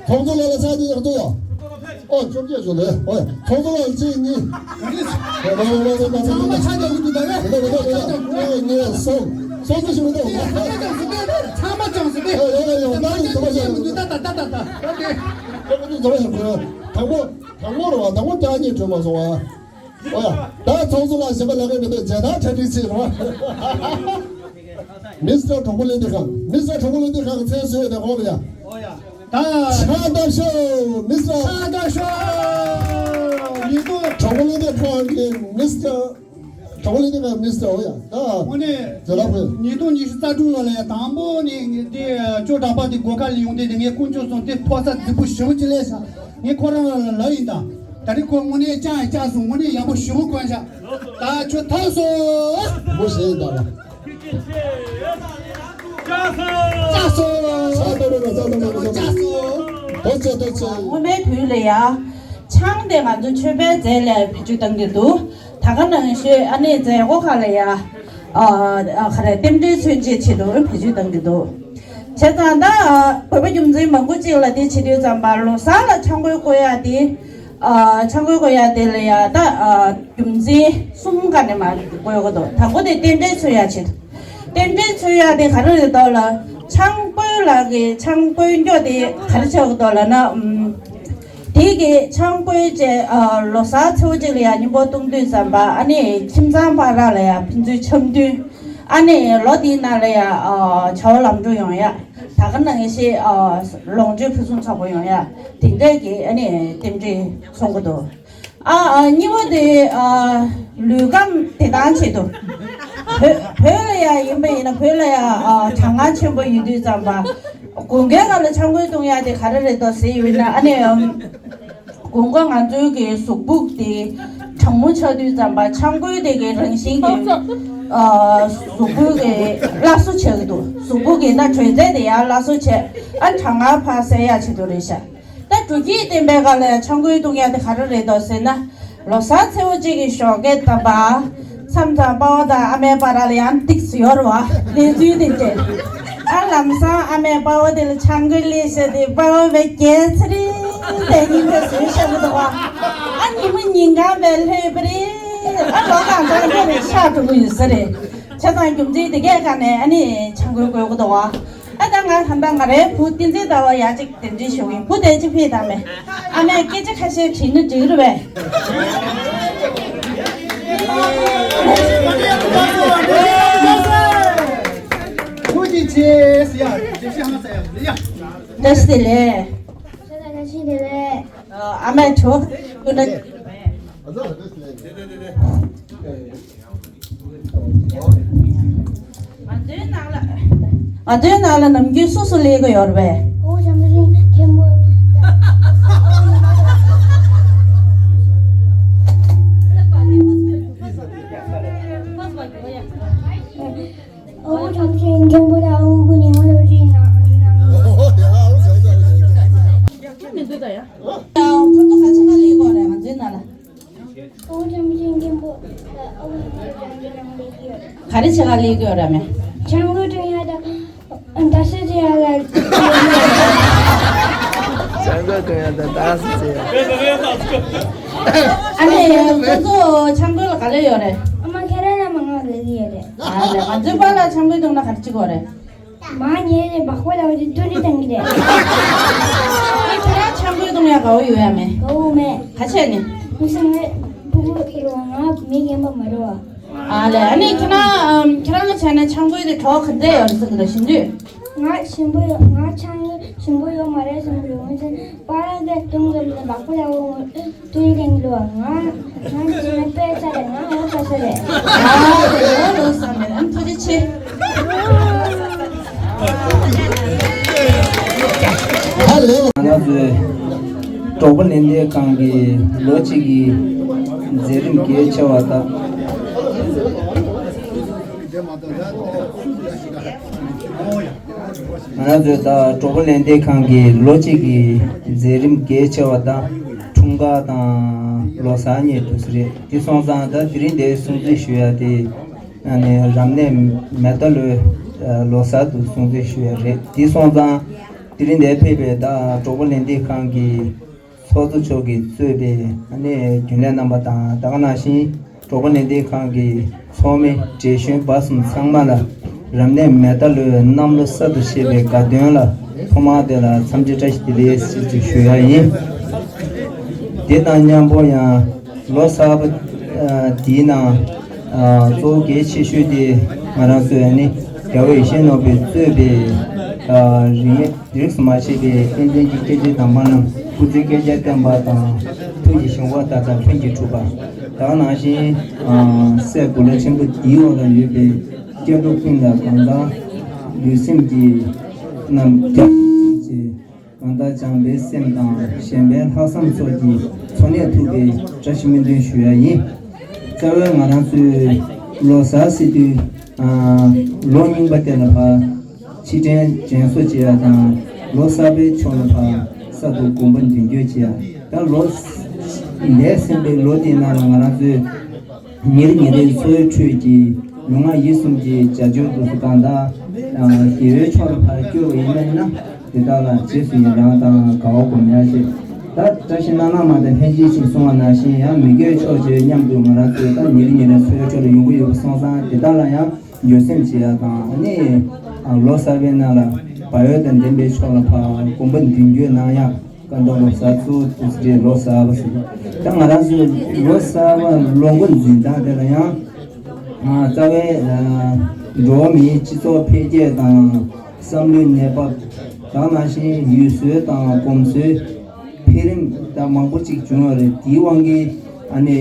ཚོགས་གཙོ་ལགས་ལ་ཕྱག་དེ་ཡག་ཏུ་ཡ། ཨོ་བཅོ་བརྒྱད་བྱུང་ལེ། ཨོ་ཡ་ཚོགས་གཙོ་ལགས་ལ་གཅིག་གཉིས། ཚང་མ་ཕྱག་རྒྱག་གི་འདུག་ད་རེད། གཅིག་གཉིས་གསུམ། ཚོགས་གཙོ་ཞིག་མི་འདུག་ཚང་མ་ཅང་སི་ཏེ། ཡ་ཡ་ཡ་ཡ། ད་ནི་ཚང་མ་ཞིག་མི་འདུག་ད་ད་ད་ད་ད། ཨོ་ཀེ། ཚང་མ་ཞིག་གོ། དང་པོ་དང་པོ་རེད་བ། དང་པོ་རྒྱག་ཉེས་གྲོལ་མ་སོང་བ། ཨོ་ཡ། ད་ཚོགས་གཙོ་ལགས་ཞིབ་པ་ལ་རེ་མི་འདུག་མཇལ་དར་གྲ་སྒྲིག་བྱེད་རོགས། མི་སི་ཊར་གྲོགས་པོ་ལེན་དུས་ཁང་། མི་སི་ཊར་གྲོགས་པོ་ལེན་དུས་ཁང་གི་མཚན་བཟོས་ཡོད་དེ་གོ་རེད་ཡ། ཨོ་ཡ། ད་ཕྱག་བརྡབ་ཤོག་མི་སི་ཊར། ཕྱག་བརྡབ་ཤོག་ཉིས་སྟོང་། གྲོགས་པོ་ལེན་དུས་ཁང་གི་མི་སི་ཊར། གྲོགས་པོ་ལེན་དུས་ཁང་གི་མི་སི་ཊར། ཨོ་ཡ། ད་དངོས་གནས་མཇལ་དར་ཕུལ། ཉིས་སྟོང་ཉི་ཤུ་རྩ་དྲུག་ལོ་ལ་ཡ་དང་པོ་ནས་ངས་དེ་ཅོ་གྲགས་པ་དེ་སྒོ་ཁ་ལ་ཡོང་དུས་དེ་ངས་དཀོན་མཆོག་གསུམ་དེ་ཕོ་གསར་རྫིག་པོ་ཞེ་པོ་ཅིག་སླེབས་ཤག་ངས་ཁོ་རང་ལ་ལབ་ཡིན་ད། ད་རེས་ཁོ་དངོས་གནས་བཅག་ཡང་བཅག་སོང་། དངོས་གནས་ཡག་པོ་ཞེ་པོ་གོན་ཤག་ད་ཁྱོད་ཐར་སོང་། མོ་ཞེས་ཡིན་ད་ལ། བཅག་སོང་། བཅག་སོང་། བཅག་སོང་། ཐུགས་རྗེ་ཆེ། ཐུགས་རྗེ་ཆེ། སྔོན་མའི་དུས་ལ་ཡ། ཆང་དེ་ང་ཚོ་མཆོད་པའི་རྫས་ལ་བེད་སྤྱོད་གཏང་གི་འདུག་ད་ག་ནང་བཞིན་ཨ་ནེ་མཛད་སྒོ་ཁག་ལ་ཡ། ཨ་ཨ་ག་རེ་རྟེན་འབྲེལ་མཚོན་བྱེད་ཆེད་དུ་བེད་སྤྱོད་གཏང་གི་འདུག་བྱས་ཙང་ད་ཨ་བོད་པ་རྒྱུ་མཚན་མང་པོ་ཅིག་ལ་དེ་བྱེད་དུས་ཙམ་པ་ལོ་གསར་ལ་ཆང་བསྐོལ་བསྐོལ་ཡ་དེ། ཨ་ཆང་བསྐོལ་བསྐོལ་ཡ་དེ་ལ་ཡ་ད་ཨ་རྒྱུ་མཚན་གསུམ་ག་ནས་མར་བསྐོལ་གི་འདུག་དང་པོ་དེ་རྟེན་འབྲེལ་མཚོན་ཡ་ཆེད་དུ། རྟེན་འབྲེལ་མཚོན་ཡ་དེ་ག་རེ་རེད་འདུག་ལ། ཆང་བསྐོལ་ལ་གི་ཆང་བསྐོལ་མགྱོགས་དེ་ག་རེ་བྱེད་གི་འདུག་ལ་ན། ཨུམ། དེ་གི་ཆང་བསྐོལ་བྱས་ཨ་ལོ་གསར་ཚེས་པ་གཅིག་ལ་ཡ་སྙིང་པོ་བཏུང་དུས་ཙམ་པ་ཨ་ནི་ཁྱིམ་ཚང་བར་ལ་ཡ་ཕན་ཚུན་འཆམ་མཐུན། ཨ་ནི་ལོ་དེའི་ནང་ལ་ཡ་ཨ་བྱ་བ་ལམ་འགྲོ་ཡོང་ཡ། ད་ག་ནང་བཞིན་ཨ་ལོངས་སྤྱོད་ཕུན་སུམ་ཚོགས་པོ་ཡོང་ཡ། དེ་འདྲས་ཀྱི་ཨ་ནི་རྟེན་འབྲེལ་མཚོན་གྱི་འདུག་ཨ་ཨ་གཉིས་པ་དེ་ཨ་ལུས་ཁམས་བདེ་ཐང་ཆེད་དུ། བོད་བོད་ལ་ཡ་ཡིན་པ་ཡིན་ན་བོད་ལ་ཡ་ཨ་གྲང་ངར་ཆེན་པོ་ཡོད་དུས་ཙམ་པ། དགུན་ཁའི་སྐབས་ལ་ཆང་བསྐོལ་བཏུང་ཡ་དེ་ག་རེ་རེད་འདུག་ཟེར་ཡོད་ན་ཨ་ནི་ཨམ། དགུན་ཁ་ང་ཚོའི་གི་གཟུགས་པོ་དེ་གྲང་མོ་ཆགས་དུས་ཙམ་པ་ཆང་བསྐོལ་དེ་གི་རང་བཞིན་གྱི་ཨ་གཟུགས་པོ་གི་སླར་གསོ་བྱེད་ཀྱི་འདུག་གཟུགས་པོ་གི་ན་དྲོད་ཚད་དེ་ཡང་སླར་གསོ་བྱེད། ཨ་གྲང་ངར་ཕར་སེལ་ཡ་ཆེད་དུ་རེད་ཤག་ད་འགྲོ་སྐྱིད་བསྟན་པའི་སྒང་ལ་ཡང་ཆང་བསྐོལ་བཏུང་ཡ་དེ་ག་རེ་རེད་འདུག་ཟེར་ན། ལོ་གསར་ཚེས་པ་གཅིག་གི་ཞོགས་ཀས་ད་པ། མཚམས་མཚམས་པ་ཕ་དང་ཨ་མའི་བར་ལ་ཡང་ཏིག་ཙམ་ཡོད་རེད་བ། གནས་ཚུལ་དེ་འདྲས། ཨ་ལམ་སང་ཨ་མས་པ་ཕ་དེ་ལ་ཆང་གི་ལས་བྱས་ཏེ་པ་ཕ་བས་རྒྱལ་ཚ་རེད་དེ་ཉིན་དེ་བཟོས་བཞག་གི་འདུག་བ། ཨ་ཉི་མ་ཉིན་གང་བས་ལྷོད་པ་རེད། ཨ་ལོ་གང་གང་འགྲོ་རེད་ཤག་འགྲོ་གི་ཡོད་ས་རེད། བྱས་ཙང་རྒྱུ་མཚན་དེ་གས་ག་ནས་ཨ་ནི་ཆང་བསྐོལ་དགོས་ཀྱི་འདུག་བ། ཨ་ད་ང་ད་ལྟ་ང་རའི་བུ་བསྟན་འཛིན་ཟླ་བ་ཡ་གཅིག་དེ་འདྲའི་ཞུ་གི་ཡིན། བུ་དེ་གཅིག་ཕེབས་དང་མེད། ཨ་མས་སྐད་ཆ་ཁ་ཤས་དྲིས་ན་འགྲིག་རེད་པས། ཐུགས་རྗེ་ཆེ་ཟེར་ཡ། བཀྲ་ཤིས་བདེ་ལེགས། བཀྲ་ཤིས་བདེ་ལེགས། ཨ་མས་གྲོགས་ཀུན་ན། ང་ཚོའི་ནང་ལ་ང་ཚོའི་ནང་ལ་ནམ་རྒྱུན་སུ་སུ་སླེབས་ཀྱི་ཡོད་རེད་པས། ཨོ་བྱམས་པ་ཤིང་མཁན་པོ། ཨོ་བྱམས་པ་ཤིང་མཁན་པོ་ལ་ཨོ་ཀུ་ཉི་མ་ལོ་རིག་ན། ཁོ་ཚོ་ག་ཚོད་ལ་སླེབས་ཀྱི་ཡོད་རེད་ང་ཚོའི་ནང་ལ། ཨོ་བྱམས་པ་ཤིང་མཁན་པོ། ག་རེ་བྱེད་ག་སླེབས་ཀྱི་ཡོད་རེད་མེ། ཆང་བསྐོལ་བཏུང་ཡ་དང་། ད་སེ་ཅི་ཡ་ལ། ཆང་བསྐོལ་བཏུང་ཡ་དང་ད་སེ་ཅི་ཡ། ཨ་ནི་ཁོ་ཚོ་ཆང་བསྐོལ་ལ་ག་རེ་ཡོད་རེད། ཨ་མ་ཁྱེད་རང་ལ་མང་ང་ལས་ཀྱི་ཡོད་རེད། ཨ་ལས་ང་ཚོའི་པཱ་ལགས་ཆང་བསྐོལ་བཏུང་ན་ག་རེ་བྱེད་ཀྱི་ཡོད་རེད། མ་ཉལ་ནས་སྦག་སྦག་ལ་བ་དེ་ཏུ་རི་བཏང་གི་རེད། ཨེ་ཁྱེད་རང་ཆང་བསྐོལ་བཏུང་ཡ་དགའ་བོ་ཡོད་ཡ་མེད། དགའ་བོ་མེད། ག་བྱས་ནས། ངས་ངའི་ཕྲུ་གུ་རེད་བ། ང་མི་རྒན་པ་མ་རེད་བ། ཨ་ལས་ཨ་ནི་ཁྱེད་རང་ཁྱེད་རང་ལ་བྱས་ན་ཆང་བསྐོལ་དེ་གྲོགས་ག་འདྲས་ཡོད་རེད་ཟེར་གི་འདུག་ཞིམ་དུས། ང་ཞིམ་པོ་ཡོད། ང་ཆང་ཞིམ་པོ་ཡོད་མ་རེད་བསམ་གི་འདུག་ངས་པཱ་ལགས་ཀྱིས་བཏུང་གི་མི་འདུག་སྦག་སྦག་ལ་བ། ཏུ་ཡི་རིང་ལོ་ང་ང་ཅི་ན་པེ་ས་རེད། ང་ཨོ་ཁ་ས་རེད། ཨ་ལོ་ལོ་ས་མེད། ཨ་ཐུགས་རྗེ་ཆེ། ང་རང་ཚོའི་གྲོགས་པོ་ལེན་བསྡད་ཁང་གི་ལོ་གཅིག་གི་མཛད་རིམ་གལ་ཆེ་བ་དང་། ང་རང་ཚོའི་ད་གྲོགས་པོ་ལེན་བསྡད་ཁང་གི་ལོ་གཅིག་གི་མཛད་རིམ་གལ་ཆེ་བ་དང་འཁྲུངས་སྐར་དང་ལོ་གསར་གཉིས་འདུག་སེ་རེད། དེ་སོང་ཙང་ད་དེ་རིང་འདིར་སྲུང་བརྩི་ཞུ་ཡ་དེ་ཨ་ནི་རབ་གནས་མེ་རྟ་ལོའི་ལོ་གསར་དུ་སྲུང་བརྩི་ཞུ་ཡ་རེད། དེ་སོང་ཙང་དེ་རིང་འདིར་ཕེབས་པའི་ད་གྲོགས་པོ་ལེན་བསྡད་ཁང་གི་ཚོགས་གཙོ་མཆོག་གིས་གཙོས་པའི་ཨ་ནི་རྒྱུན་ལས་རྣམ་པ་དང་ད་ག་ནང་བཞིན་གྲོགས་པོ་ལེན་བསྡད་ཁང་གི་ཚོགས་མི་བགྲེས་གཞོན་བར་གསུམ་ཚང་མ་ལ་རབ་གནས་མེ་རྟ་ལོའི་གནམ་ལོ་གསར་དུ་བཞད་པའི་དགའ་སྟོན་ལ་ཐོག་མར་དེ་ལ་འཚམས་འདྲི་བཀྲ་ཤིས་བདེ་ལེགས་ཞེས་ཞུ་ཡ་ཡིན། དེ་དང་མཉམ་པོ་ཡང་ལོ་གསར་པ་འདིའི་ནང་གཙོ་བོ་གལ་ཆེ་ཤོས་དེ་ང་རང་ཚོའི་ཨ་ནི་རྒྱལ་བ་ཡིད་བཞིན་ནོར་བུས་གཙོས་པའི་རིག་གནས་རིས་སུ་མ་ཆད་པའི་བསྟན་འཛིན་གྱི་སྐྱེས་ཆེན་དམ་པ་རྣམས་སྐུ་ཚེ་བསྐལ་བརྒྱར་བརྟན་པ་དང་ཐུགས་ཀྱི་བཞེད་དགོངས་ལྟར་དང་ལྷུན་གྱིས་གྲུབ་པ། ད་ག་ནང་བཞིན་སྲས་གུ་ལུ་ཆེན་པོ་འདིའི་འོག་ལ་ཡོད་པའི་སྐྱེ་འགྲོ་ཀུན་ལ་གང་ལྟར་ལུས་སེམས་ཀྱི་རྣམ་རྒྱལ་ཅེས་གང་ལྟར་བྱམས་པའི་སེམས་དང་གཞན་ཕན་ལྷག་བསམ་སོགས་ཀྱི་འཚོ་གནས་ཐུབ་པའི་བཀྲ་ཤིས་སྨོན་འདུན་ཞུ་ཡ་ཡིན། རྩ་བའི་ང་རང་ཚོའི་ལོ་གསར་ཟེར་དུས་ལོ་རྙིང་པ་དེ་ལ་ཕར། ཕྱིར་དྲན་དྲན་གསོ་བྱེད་ཡ་དང་ལོ་གསར་པའི་ཕྱོགས་ལ་ཕར་གསར་དུ་དགོངས་པ་མདུན་སྐྱོད་བྱེད་ཡ། ད་ལོ་འདས་ཟིན་པའི་ལོ་དེའི་ནང་ལ་ང་རང་ཚོས་ཉིན་རེ་ཉིན་རེའི་འཚོ་བའི་ཁྲོད་ཀྱི་ ལུས་ངག་ཡིད་གསུམ་གྱི་བྱ་སྤྱོད་དུ་སུ་གང་དག་ཞི་བའི་ཕྱོགས་ལ་ཕར་བསྐྱོད་པ་ཡིན་ན་ཡིན་ན། དེ་དག་ལ་རྗེས་སུ་ཡི་རང་དང་དགའ་བ་སྒོམ་ཡག་ཞེས། ད་བཀྲ་ཤིས་སྣ་ནག་མ་དང་ལྷན་ཅིག་ཅེས་གསུངས་པ་ནང་བཞིན་ཡང་མི་དགེ་ཕྱོགས་ཀྱི་མཉམ་དུ་ང་རང་ཚོས་ད་ཉིན་རེ་ཉིན་རེ་འཚོ་བའི་ཁྲོད་ལ་ཡོང་གི་ཡོད་པ་སོང་ཙང་དེ་དག་ལ་ཡང་འགྱོད་སེམས་བྱེད་ཡག་དང་ཨ་ནི་ལོ་གསར་པའི་ནང་ལ་བག་ཡོད་དང་ལྡན་པའི་ཕྱོགས་ལ་ཕར་གོམ་པ་མདུན་སྐྱོད་གནང་ཡག་ཀ་འདོགས་ལོ་གསར་ཚུལ་དུ་སྤྲད་ལོ་གསར་པ་ཞིག་ད་ང་རང་ཚོའི་ལོ་གསར་པ་ལོ་འགོ་འཛིན་སྟངས་དེ་ལ་ཡང་རྩ་བའི་འགྲོ་བ་མིའི་སྤྱི་ཚོགས་འཕེལ་རྒྱས་དང་བསམ་བློའི་གནས་བབ་དང་ནང་བཞིན་ཡུལ་སྲོལ་དང་གོམས་སྲོལ་འཕེལ་རིམ་དང་མང་པོ་ཅིག་བྱུང་ཡོད་རེད། དེའི་དབང་གིས་ཨ་ནི་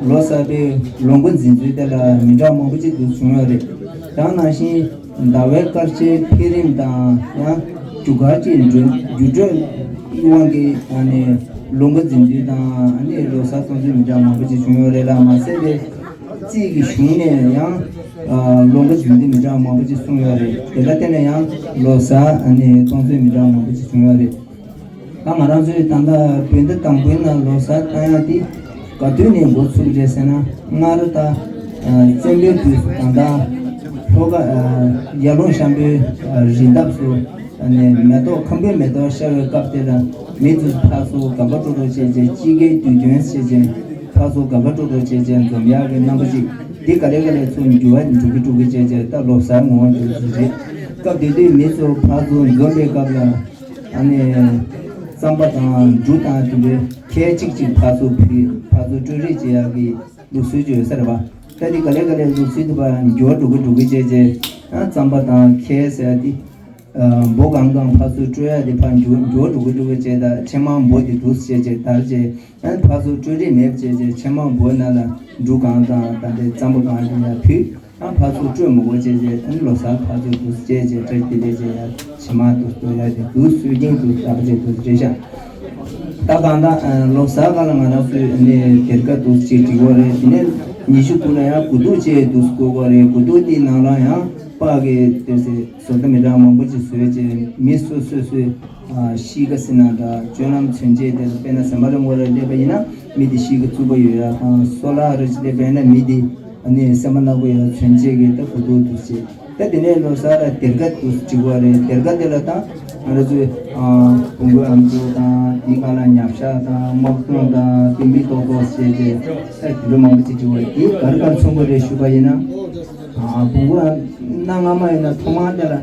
ལོ་གསར་པའི་ལོ་འགོ་འཛིན་ཚུལ་དེ་ལ་མི་འདྲ་མང་པོ་ཅིག་ཏུ་བྱུང་ཡོད་རེད། དེ་ནང་བཞིན་ཟླ་བའི་སྐར་ཆའི་འཕེལ་རིམ་དང་ཡང་རྒྱུ་སྐར་གྱི་འགྲོས་འགྱུར་འགྲོས་དབང་གིས་ཨ་ནི་ལོ་འགོ་འཛིན་ཚུལ་དང་ཨ་ནི་ལོ་གསར་གཏོང་ཚུལ་མི་འདྲ་མང་པོ་ཅིག་བྱུང་ཡོད་རེད་ལ་མ་ཟད་པའི་རྩིས་ཀྱི་གཞུང་ནས་ཡང་ལོ་འགོ་འཛིན་ཚུལ་མི་འདྲ་མང་པོ་ཅིག་གསུངས་ཡོད་རེད། དེ་ལ་བརྟེན་ནས་ཡང་ལོ་གསར་ཨ་ནི་གཏོང་ཚུལ་མི་འདྲ་མང་པོ་ཅིག་བྱུང་ཡོད་རེད། ད་ང་རང་ཚོའི་ད་ལྟ་བོད་ཟླ་དང་པོའི་ནང་ལོ་གསར་བཏང་ཡག་དེ་ག་དུས་ནས་འགོ་ཚུགས་རེད་ཟེར་ན། སྔར་ད་བཙན་པོའི་དུས་སུ་ད་ལྟ་ལྷོ་ཁ་ཡར་ཀླུང་ཤམ་པོའི་རི་འདབས་སུ་ནས་མེ་ཏོག་ཁམ་བུའི་མེ་ཏོག་ཤར་བའི་སྐབས་དེ་ལ་མི་ཚོས་ཕར་ཚུར་དགའ་དགའ་སྤྲོ་སྤྲོ་བྱས་བྱས་དཔྱིད་ཀའི་དུས་སྟོན་བྱས་བྱས་ཕར་ཚུར་དགའ་དགའ་སྤྲོ་སྤྲོ་བྱས་བྱས་འཛོམས་ཡག་གི་རྣམ་པ་ཅིག་དེ་ག་ལེ་ག་ལེ་ཚུར་འགྱུར་བ་འགྲོ་གི་འགྲོ་གི་བྱས་བྱས་ད་ལོ་གསར་ངོ་བོ་འགྱུར་གྱི་རེད། སྐབས་དེ་དུས་མི་ཚོ་ཕར་ཚུར་འཛོམས་པའི་སྐབས་ལ། ཨ་ནི། རྩམ་པ་དང་འབྲུ་དང་དེ་འདྲའི་ཁལ་གཅིག་གཅིག་ཕར་ཚུར་ཕུལ་ཕར་ཚུར་སྤྲོད་རེས་བྱེད་ཡག་གི་ལུགས་སྲོལ་ཅིག་ཡོད་ས་རེད་པ། ད་དེ་ག་ལེ་ག་ལེ་ལུགས་སྲོལ་དེ་ཕར་འགྱུར་བ་འགྲོ་གི་འགྲོ་གི་བྱས་བྱས། ཨ་རྩམ་པ་དང་ཁལ་ཟེར་ཡག་དེ། འབོ་གང་གང་ཕར་ཚུར་སྤྲོད་ཡག་དེ་ཕར་འགྱུར་འགྱུར་བ་འགྲོ་གི་འགྲོ་གི་བྱས། ད་ཕྱེ་མར་འབོ་དེ་འདུག་བྱས་བྱས་དར་བྱས། ཨ་ནི་ཕར་ཚུར་སྤྲོད་རེས་མེད་པ་བྱས་བྱས་ཕྱེ་མར་འབོ་ནང་ལ་འབྲུ་གང་དང་ད་ལྟའི་རྩམ་པ་གང་དེ་ཡར་ཕུལ། ཨ་ཕར་ཚུར་སྤྲོད་མི་དགོས་བྱས་བྱས། ཨ་ནི་ལོ་གསར་ཕར་ཚུར་དུ་བྱས་བྱས་བཀྲ་ཤིས་བདེ་ལེགས་བྱས་ཡ་ཕྱི་མ་དུ་སྟོད་ཡ་དེ་དུ་སྲོལ་རྒྱུན་དུ་བསགས་པ་བྱས་དུ་རེད་ཤག་ད་གང་ལྟར་ལོ་གསར་སྒང་ལ་ང་རང་ཚོས་ནས་སྡེར་ཁ་དུ་ཅིག་སྒྲིག་དགོས་རེད། དེ་ནས་ཉི་ཤུ་དགུ་ལ་ཡང་དགུ་ཐུག་ཅེས་དུ་བསྐོར་དགོས་རེད། དགུ་ཐུག་དེའི་ནང་ལ་ཡང་ཕག་གི་དེ་ཚེ་བཟོ་ལྟ་མི་འདྲ་མང་པོ་ཅིག་བཟོས་བྱས་མི་སོ་སོ་སོའི་གཤིས་ཀ་ཟེར་ན་འདྲ་སྤྱོད་ལམ་མཚོན་བྱེད་དེ་དཔེར་ན་ཟམ་པ་རི་མགོ་ལ་སླེབས་པ་ཡིན་ན་མི་དེ་གཤིས་ཀ་རྩུབ་པོ་ཡོད་ཡ་དང་སོ་ལ་རི་ཅིག་སླེབས་པ་ཡིན་ན་མི་དེ། ཨ་ནི་སེམས་པ་ནག་པོ་ཡོད་མཚོན་བྱེད་ཀྱི་ད་དགུ་ཐུག་དུ་བྱེད། ད་དེ་ནས་ལོ་གསར་ལ་སྡེར་ཁ་དུ་བྲི་བ་རེད། སྡེར་ཁ་དེ་ལ་ད་ང་རང་ཚོའི་བོང་གུ་ཨམ་ཅོག་དང་དེའི་སྒང་ལ་ཉ་ཤ་དང་དམག་དོང་དང་ཏིང་ཏིང་ཏོག་ཏོག་བྱས་ཏེ་ད་དེ་འདྲ་མང་པོ་ཅིག་བྲི་བ་རེད། དེ་ག་རེ་ག་རེ་མཚོན་གྱི་རེད་ཞུས་པ་ཡིན་ན། བོང་གུ་ཨམ་གནའ་སྔ་མ་ཡིན་ན་ཐོག་མར་དེ་ལ་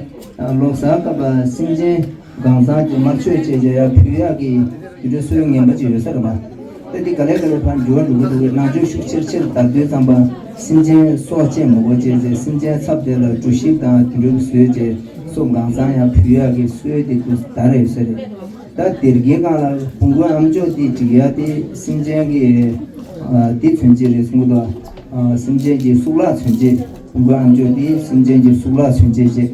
ལོ་གསར་སྐབས་ལ་སེམས་ཅན་གང་ཟག་གི་དམར་མཆོད་བྱས་བྱས་ཡར་ཕུལ་ཡག་གི་དེ་འདྲའི་སྲོལ་ངན་པ་ཅིག་ཡོད་ས་རེད་པ། ད་འདི་ག་ལེ་ག་ལེ་ཕར་འགྱུར་བ་འགྲོ་གི་འདུག་གི། ནང་ཆོས་ཤུགས་ཆེར་ཆེར་དར་དུས་ཙམ་པ་སེམས་ཅན་སྲོག་བཅད་མི་དགོས་བྱས་བྱས་སེམས་ཅན་ཚབ་དེ་ལ་གྲོ་ཞིབ་དང་དེ་འདྲ་གི་བཟོས་བྱས་སྲོག་གང་ཚང་ཡང་ཕུལ་ཡག་གི་སྲོལ་དེ་དུ་དར་ཡོད་ས་རེད། ད་སྡེར་ཁའི་སྒང་ལ་བོང་གུ་ཨམ་ཅོག་དེ་བྲི་ཡག་དེ་སེམས་ཅན་གྱི་དེ་མཚོན་བྱེད་རེད་གསུང་གི་འདུག་སེམས་ཅན་གྱི་གཙུག་ལག་མཚོན་བྱེད། བོང་གུ་ཨམ་ཅོག་དེ་སེམས་ཅན་གྱི་གཙུག་ལག་མཚོན་བྱེད་བྱས།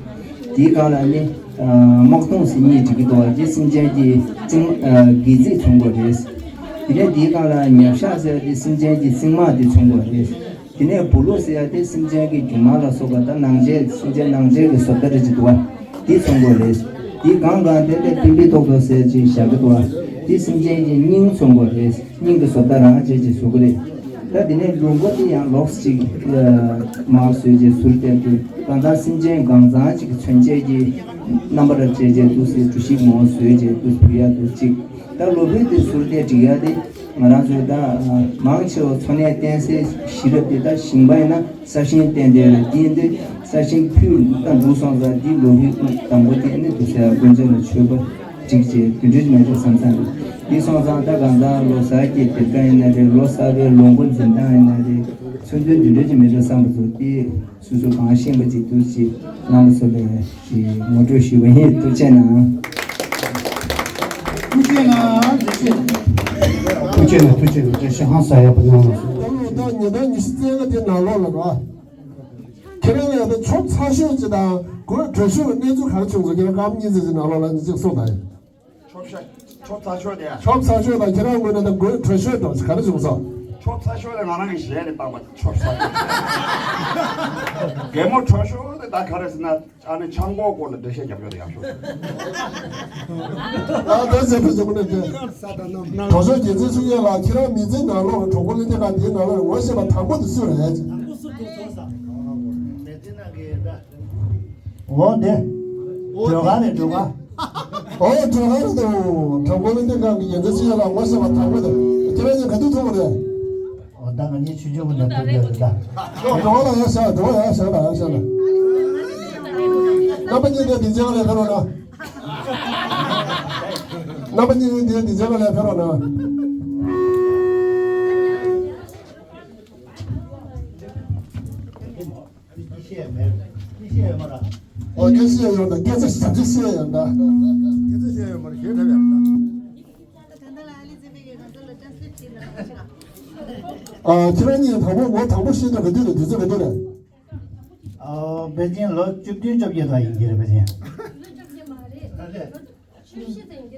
དེའི་སྒང་ལ་ནི། དམག་དོང་ཟེར་གཉིས་འགྲིག་གི་འདུག་བ། དེ་སེམས་ཅན་གྱི་རྩིང་། སྒལ་ཚིགས་མཚོན་དགོས་རེད། དེ་ནས་དེའི་སྒང་ལ་ཉ་ཤ་ཟེར་དེ་སེམས་ཅན་གྱི་རྩིང་མ་དེ་མཚོན་དགོས་རེད། དེ་ནས་སྦུག་ལུག་ཟེར་ཡ་དེ་སེམས་ཅན་གྱི་རྒྱུ་མ་ལ་སོགས་པ་ད་ནང་ཆས་སེམས་ཅན་ནང་ཆས་ཀྱི་བཟོ་ལྟ་རེ་ཅིག་འདུག་བ། དེ་མཚོན་དགོས་རེད། དེའི་སྒང་སྒང་དེ་ལ་པིང་པིང་ཏོག་ཏོག་ཟེར་ཅིག་བཞག་གི་འདུག་བ། དེ་སེམས་ཅན་གྱི་སྙིང་མཚོན་དགོས་རེད། སྙིང་གི་བཟོ་ལྟ་རང་བྱས་ཅིག་བཟོ་གི་རེད། ད་དེ་ནས་ལུག་མགོ་དེ་ཡང་ལོགས་ཅིག་མར་བཟོས་རྗེས་ཟུར་བལྟས་ཏེ་གང་ལྟར་སེམས་ཅན་གང་ཚང་ཅིག་མཚོན་བྱེད་ཀྱི་རྣམ་པར་བྱས་རྗེས་འདུག་སེ་གྲུ་བཞི་མང་བཟོས་རྗེས་འདུག་ཕུལ་ཡག་འདུག་ཅིག་ད་ལོ་ཕུད་དེ་ཟུར་བལྟས་སྒྲིག་ཡག་དེ་ང་རང་ཚོའི་ད་མང་ཆེ་བ་འཚོ་གནས་བརྟེན་སའི་ཤེས་རབ་དེ་ད་ཞིང་པ་ཡིན་ན་ས་ཞིང་བརྟེན་བསྡད་ལ་དེ་ཡིན་དུས་ས་ཞིང་ཕུལ་ད་འདུག་སོང་ཙང་དེ་ལོ་ཕུད་དང་པོ་དེ་ནི་འདུག་སེ་དཀོན་མཆོག་ལ་མཆོད་པ། གཅིག་བྱས་དེ་འདྲ་མེད་འགྲོ་བསམ་བསམ་རེད། འདི་སོང་ཙང་ད་གང་ལྟར་ལོ་གསར་གྱི་དེབ་ཀ་ཡིན་ན་རེད། ལོ་གསར་པའི་ལོ་འགོ་འཛིན་སྟངས་ཡིན་ན་རེད། ཚུལ་མཐུན་དེ་འདྲ་ཅིག་མེད་འགྲོ་བསམ་པ་ཚོ་དེ་སོ་སོ་གང་ཤེས་པ་ཅིག་འདུག་ཅེས་རྣམ་པ་ཚོ་ལ་ཞེས་ངོ་སྤྲོད་ཞུས་པ་ཡིན། ཐུགས་རྗེ་གནང་། ཐུགས་རྗེ་གནང་། ཐུགས་རྗེ་གནང་། ཐུགས་རྗེ་གནང་། བཀྲ་ཤིས་ཧང་སང་ཡག་པོ་གནང་ལགས་སོ། ད་ལོ་ད་ཉིས་སྟོང་ཉི་ཤུ་རྩ་ལྔ་དེ་ནང་ལོགས་ལ་རོ། ཁྱེད་རང་ལ་ཡང་ཆོབ་ཚ་ཤོས་ཅིག་དང་དགོད་བྲོ་ཤོས་ཀྱི་གནས་ཚུལ་ག་རེ་བྱུང་སོང་། ཁྱེད་རང་སྐར་མ་གཉིས་ཙམ་ཅིག་ནང་ལོགས་ལ་ཉིན་གཅིག་གསུངས་དང་། ཆོབ་ཤ་ཆོབ་ཚ་ཤོས་དེ། ཆོབ་ཚ་ཤོས་དང་ཁྱེད་རང་ངོས་ནས་ད་དགོད་བྲོ་ཤོས་འགྲོ་ག་རེ་བྱུང་སོང་། ཆོབ་ཚ་ཤོས་དེ་ང་རང་གི་གཞས་ནས་བཏང་བ་ཆོབ་ཚ་ཤོས། གད་མོ་བྲོ་ཤོས་དེ་ད་ག་རེ་ཟེར་ན། ཨ་ནི་ཆང་ཀོ་སྐོར་ལ་འགྲེལ་བཤད་རྒྱབ་ཡོད་དེ་ཡག་ཤོས། ཨ་ད་ཟེར་བུ་ཟེར་བུ་ནས་དེ། གྲོགས་ཤོར་རྒྱལ་མཚན་ཚུགས་ཡས་ལགས། ཁྱེད་རང་མི་ཚེ་ནང་ལོགས་གྲོགས་པོ་ལེན་ཐེངས་ག་དེའི་ནང་ལོགས་ངོ་ཤེས་པ་དང་པོ་དེ་སུ་རེད། འོ་འདི། སྒྲོལ་དཀར་རེད་སྒྲོལ་དཀར། ཨོ་སྒྲོལ་དཀར་རེད་དོ། དྲང་པོ་ལ་འདི་གང་གི་ཡོན་ཚད་ཅི་ཡོད་ལ་ངོ་ཤེས་པ་དྲང་པོ་དང་ཁྱེད་རང་གཉིས་ག་དུས་ཐུག་པ་རེད། ཨོ་ད་ང་གཉིས་ཆུང་ཆུང་ངུ་ནས་ཐུག་ཡོད་རེད་ད། སྒྲོལ་དཀར་ལ་ཡར་བཞག་སྒྲོལ་དཀར་ཡར་བཞག་ལ་ཡར་བཞག་ལ། རྣམ་པ་གཉིས་ཀ་འདི་རྗེས་ལ་ཕེབས་རོགས་གནང་། རྣམ་པ་གཉིས་ཀ་འདི་རྗེས་ལ་ཕེབས་རོགས་གནང་། ཨོ་སྐད་བཤད་ཡོང་ད་སྐད་ཆ་ཞབས་ཕྱི་བཤད་ཡོང་ད། སྐད་ཆ་བཤད་ཡོང་མ་རེད་ཞེས་ཐབས་ཡག་ད། ཨ་ཁྱེད་རང་གཉིས་དང་པོ་ངོ་དང་པོ་ཤེས་འདོད་ག་དུས་རེད་དུས་ཚོད་ག་དུས་རེད། ཨ་པེ་ཅིན་ལོ་བཅུ་བདུན་བཅོ་བརྒྱད་ལ་ཡིན་གྱི་རེད་པེ་ཅིན།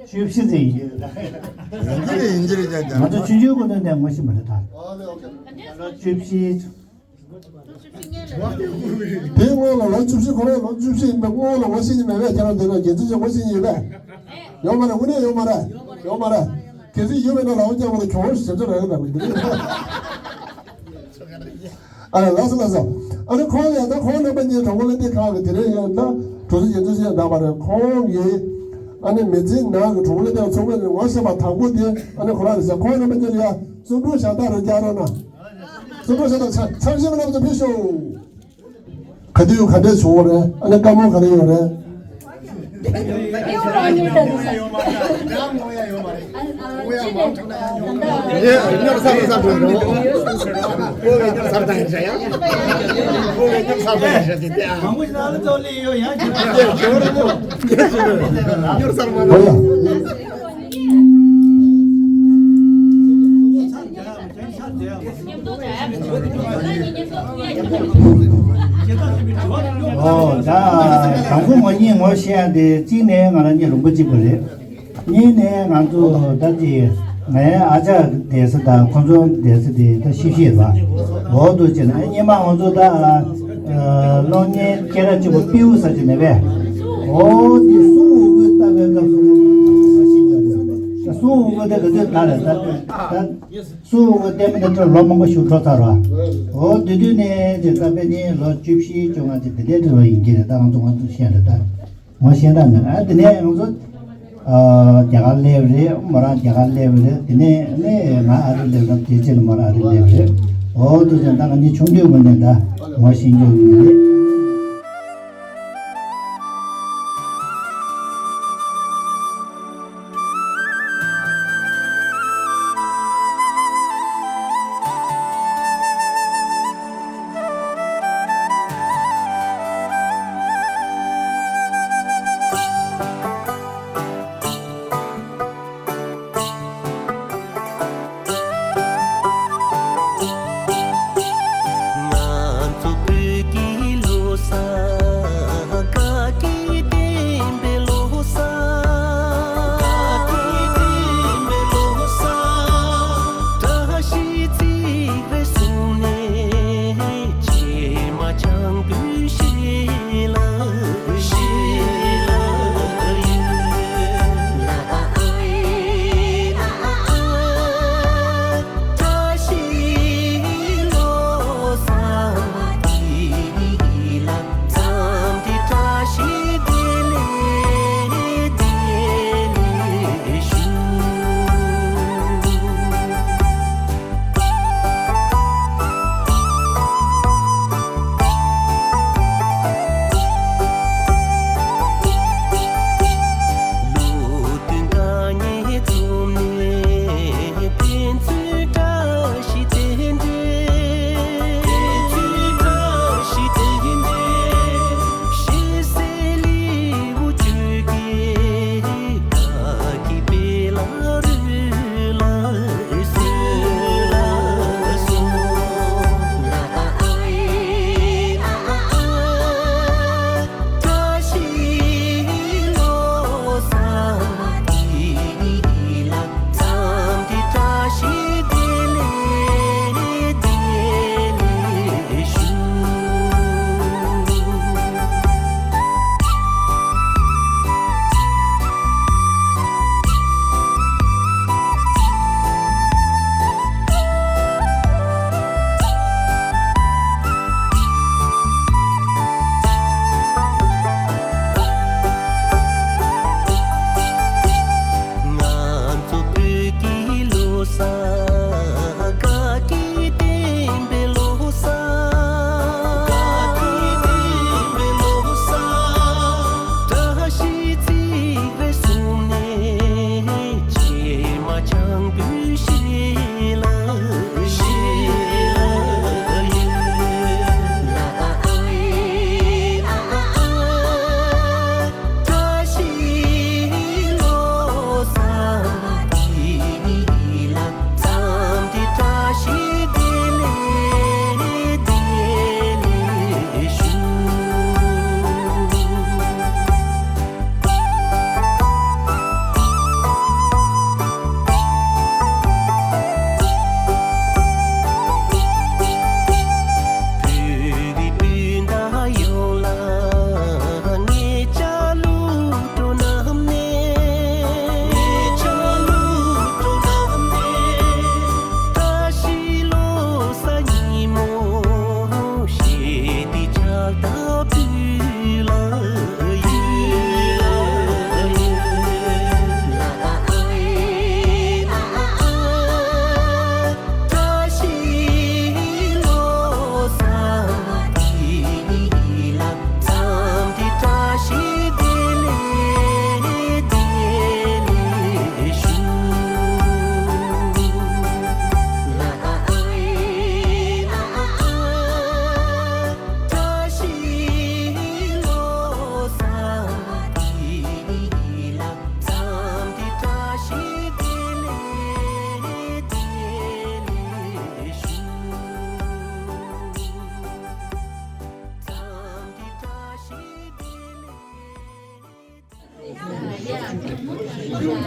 བཅུ་བཞི་ཙམ་ཡིན་གྱི་རེད། ཡིན་གྱི་རེད་ཡིན་གྱི་རེད་ཀྱང་ང་ཚོ་ཆུང་ཆུང་སྐུ་མདུན་ནས་ངོ་ཤེས་པ་རེད་ད། ལོ་བཅུ་བཞི། དེའི་སྔོན་ལ་ལོ་བཅུ་བཞི་ཁོ་རང་ལོ་བཅུ་བཞི་ཡིན་པའི་སྔོན་ལ་ངོ་ཤེས་ཀྱི་མེད་པས་ཁྱེད་རང་འདི་ན་རྒྱལ་བཙུན་ཅན་ངོ་ཤེས་ཀྱི་ཡོད་པས། ཡོད་མ་རེད་དངོས་གནས་ཡོད་མ་རེད། ཡོད་མ་རེད། གལ་སྲིད་ཡོད་པས་ན་ལའོ་ཀྱང་ཁོ་ལ་གྱོང་ཞེ་ཚོད་རག་གི་འདུག་འདི་ཨ་ལགས་སོ་ལགས་སོ། ཨ་ནི་ཁོང་ཡང་ད་ཁོང་རྣམ་པ་གཉིས་གྲོགས་པོ་ལ་འདི་ཁག་གི་དེ་རིང་ཡང་ད་གྲོགས་སུ་རྒྱན་ཚུལ་ཞིག་ཡང་འདག་པ་རེད་ཁོང་གིས། ཨ་ནི་མི་ཚེའི་ནང་གི་གྲོགས་པོ་ལ་འདི་ཚོགས་པའི་ངོ་ཤེས་པ་དང་པོ་དེ་ཨ་ནི་ཁོ་རང་རེད་ཟེར་ཁོང་རྣམ་པ་གཉིས་ལ་ཡང་བརྩོན་འགྲུས་ཤ་སྟག་རེ་རྒྱག་རོགས་གནང་། བརྩོན་འགྲུས་ཤ་སྟག་ཆ་ཆ་ཤེས་པ་རྣམས་ཚོ་ཕེབས་ཤོག་ག་དུས་ག་འདྲས་བྱུང་བ་རེད་ཨ་ནི་བཀའ་མོལ་ག་རེ་ཡོད་རེད། ཨོ་ད་དང་པོ་ང་གཉིས་ངོ་ཤེས་ཡ་དེ་གཅིག་ནས་ང་རང་གཉིས་ལུང་པ་གཅིག་པ་རེད། གཉིས་ནས་ང་ཚོ་ད་ཅི་ངའི་ཨ་ཅག་བསྡད་ས་དང་ཁོ་ཚོ་བསྡད་ས་དེ་ད་ཤི་ཤི་རེད་པ། འོ་འདུག་ཅེ་ན་སྙེ་མ་ང་ཚོ་ད་གློག་བརྙན་སྐད་གྲགས་ཆེན་པོ་པིའུ་ཟེར་གྱི་མེད་པས། འོ་དེ་སུ་འུ་གུ་ལྟ་བའི་སྐབས་སུ་ང་ཤི་ཡ་རེད། ད་སུ་འུ་གུ་དེ་ག་དུས་ད་རེད་ད་ད། སུ་འོ་བསྟན་པ་དེ་འཕྲོ་ལོ་མང་པོ་ཞིག་འགྲོ་ཚར་བ། འོ་དེ་དུས་ནས་ཇི་ལྟར་དཔེ་ནི་ལོ་བཅུ་བཞི་བཅོ་ལྔ་ཅིག་དེ་འདྲའི་འགྲོ་བ་ཡིན་གྱི་རེད་ད་ང་ཚོ་ང་ཚོ་ཤེས་རེད་ད། ངོ་ཤེས་ར་མེད་ཨ་དེ་ནས་ང་ཚོ་རྒྱ་གར་སླེབས་རེད་མོ་རང་རྒྱ་གར་སླེབས་རེད་དེ་ནས་ནས་ང་ཨ་རི་སླེབས་ར་དེ་རྗེས་ལ་མོ་རང་ཨ་རི་སླེབས་རེད། འོ་དེ་ཚོ་ད་ང་གཉིས་ཆུང་དུས་ངོ་ནས་ད་ངོ་ཤེས་རྒྱུ་ཡིན་རེད།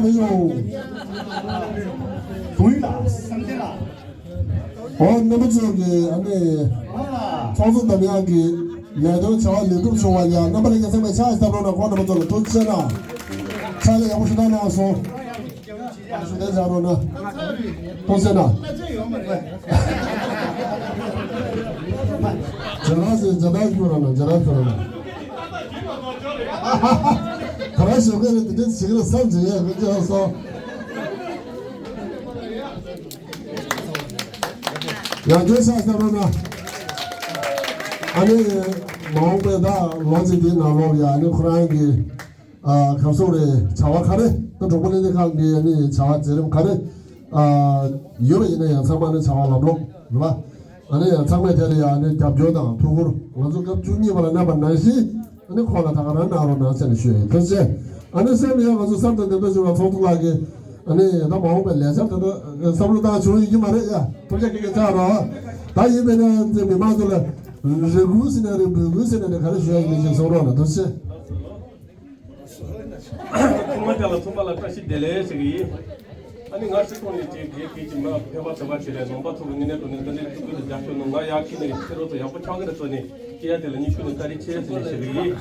ལ་མེད་ཡོང་། དུང་ཡིག་ལ་བསམ་གཏན་ལ། ཨོ་རྣམ་པ་ཚོ་གི་ཨ་ནི་ཨོ་ལ། ཚོགས་གཙོ་འདེམས་ཡག་གི་ལས་དོན་བྱ་བ་ལེགས་གྲུབ་བྱུང་བ་ཡ། རྣམ་པ་ལྷན་རྒྱས་ཚང་མས་ཕྱག་ཞིག་བཏབ་རོགས་གནང་། ཁོང་རྣམ་པ་ཚོ་ལ་ཐུགས་རྗེ་ཆེ་གནང་། ཕྱག་ལས་ཡག་པོ་ཞིག་གནང་གནང་སོང་། ཞུ་དེ་བྱ་རོགས་གནང་། ཐུགས་རྗེ་གནང་། ཇ་ར་ཟེར་ཇ་ར་ཞུ་རོགས་གནང་། ཇ་ར་ཞུ་རོགས་གནང་། ག་ར་ཞུ་གི་རེད། དེ་འདྲའི་ཞིག་རེད་བསམ་བྱེད་ཡས་ཀྱི་ཅི་ལ་སོང་། ཡང་བསྐྱར་ཤ་སྟག་རོགས་གནང་། ཨ་ནི་མ་འོངས་པའི་ཟླ་ལོ་གཅིག་དེའི་ནང་ལོགས་ལ་ཡང་ཨ་ནི་ཁོ་རང་གི་ཨ་ག་ཚོད་རེད། བྱ་བ་ག་རེ་ད་གྲོགས་པོ་ལྷན་རྒྱས་ཁང་གི་ཨ་ནི་བྱ་བ་མཛད་རིམ་ག་རེ་ཨ་ཡོད་པ་ཡིན་ན་ཡང་ཚང་མ་ནི་བྱ་བ་ལམ་ལྷོང་རེད་པ། ཨ་ནི་ཡང་ཚང་མས་དེ་ལ་ཡང་ཨ་ནི་རྒྱབ་སྐྱོར་དང་ཐུགས་ཁུར། ང་ཚོ་སྐབས་བཅུ་གཉིས་པ་ལ་གནང་པ་ནང་བཞིན་ཨ་ནི་ཁོང་ལ་ད་ག་རང་གནང་རོགས་གནང་ཟེར་ནས་ཞུ་ཡ་ཡིན། ཐུགས་རྗེ་ཆེ། ཨ་ནི་སེམས་ཡང་ང་ཚོ་བསམ་དང་ལྡན་པའི་བྱུང་བ་ཚོགས་གཙོ་ལགས་ཀྱིས་ཨ་ནི་ད་མ་འོངས་པའི་ལས་འཆར་དེ་ཚོ་བསམ་བློ་བཏང་བྱུང་ཡོད་ཀྱི་མ་རེད་ཡ། ཐུགས་རྗེ་ཆེ་ཆགས་རོགས། ད་ཡིན་པས་ན་མི་མང་ཚོ་ལ་རེ་སྐུལ་ཟེར་ན་རེད། འབོད་སྐུལ་ཟེར་ན་རེད། ག་རེ་ཞུ་ཡ་ཡིན་མིན་ཞིག་གསུང་རོགས་གནང་། ཐུགས་རྗེ་ཆེ། ཐོག་མ་དེ་ལ་ཚོགས་པ་ལ་བཀྲ་ཤིས་བདེ་ལེགས་ཞུ་གི་ཡིན། ཨ་ནི་ང་སྤྱི་ཚོགས་ནས་ཅིག་དགེ་སྐྱིད་ཀྱི་མ་ཕལ་པ་ཚོ་བ་ཆེ་རེད། ནང་པ་ཚོ་གི་ངོས་ནས་དུ་ནས་འདི་འདྲའི་ཐུགས་ཁུར་དང་རྒྱབ་སྐྱོར་གནང་། ང་ཡར་ཁྱེར་ནས་ཁྱེད་རང་ཚོ་ཡག་པོ་ཆགས་ཀྱི་རེད་ཚོ་ནས་སྐྱེ་ཡ་དེ་ལ་སྙིང་ཁུར་ནས་བཀའ་དྲིན་ཆེ་ཟེར་ནས་ཞུ་གི་ཡིན།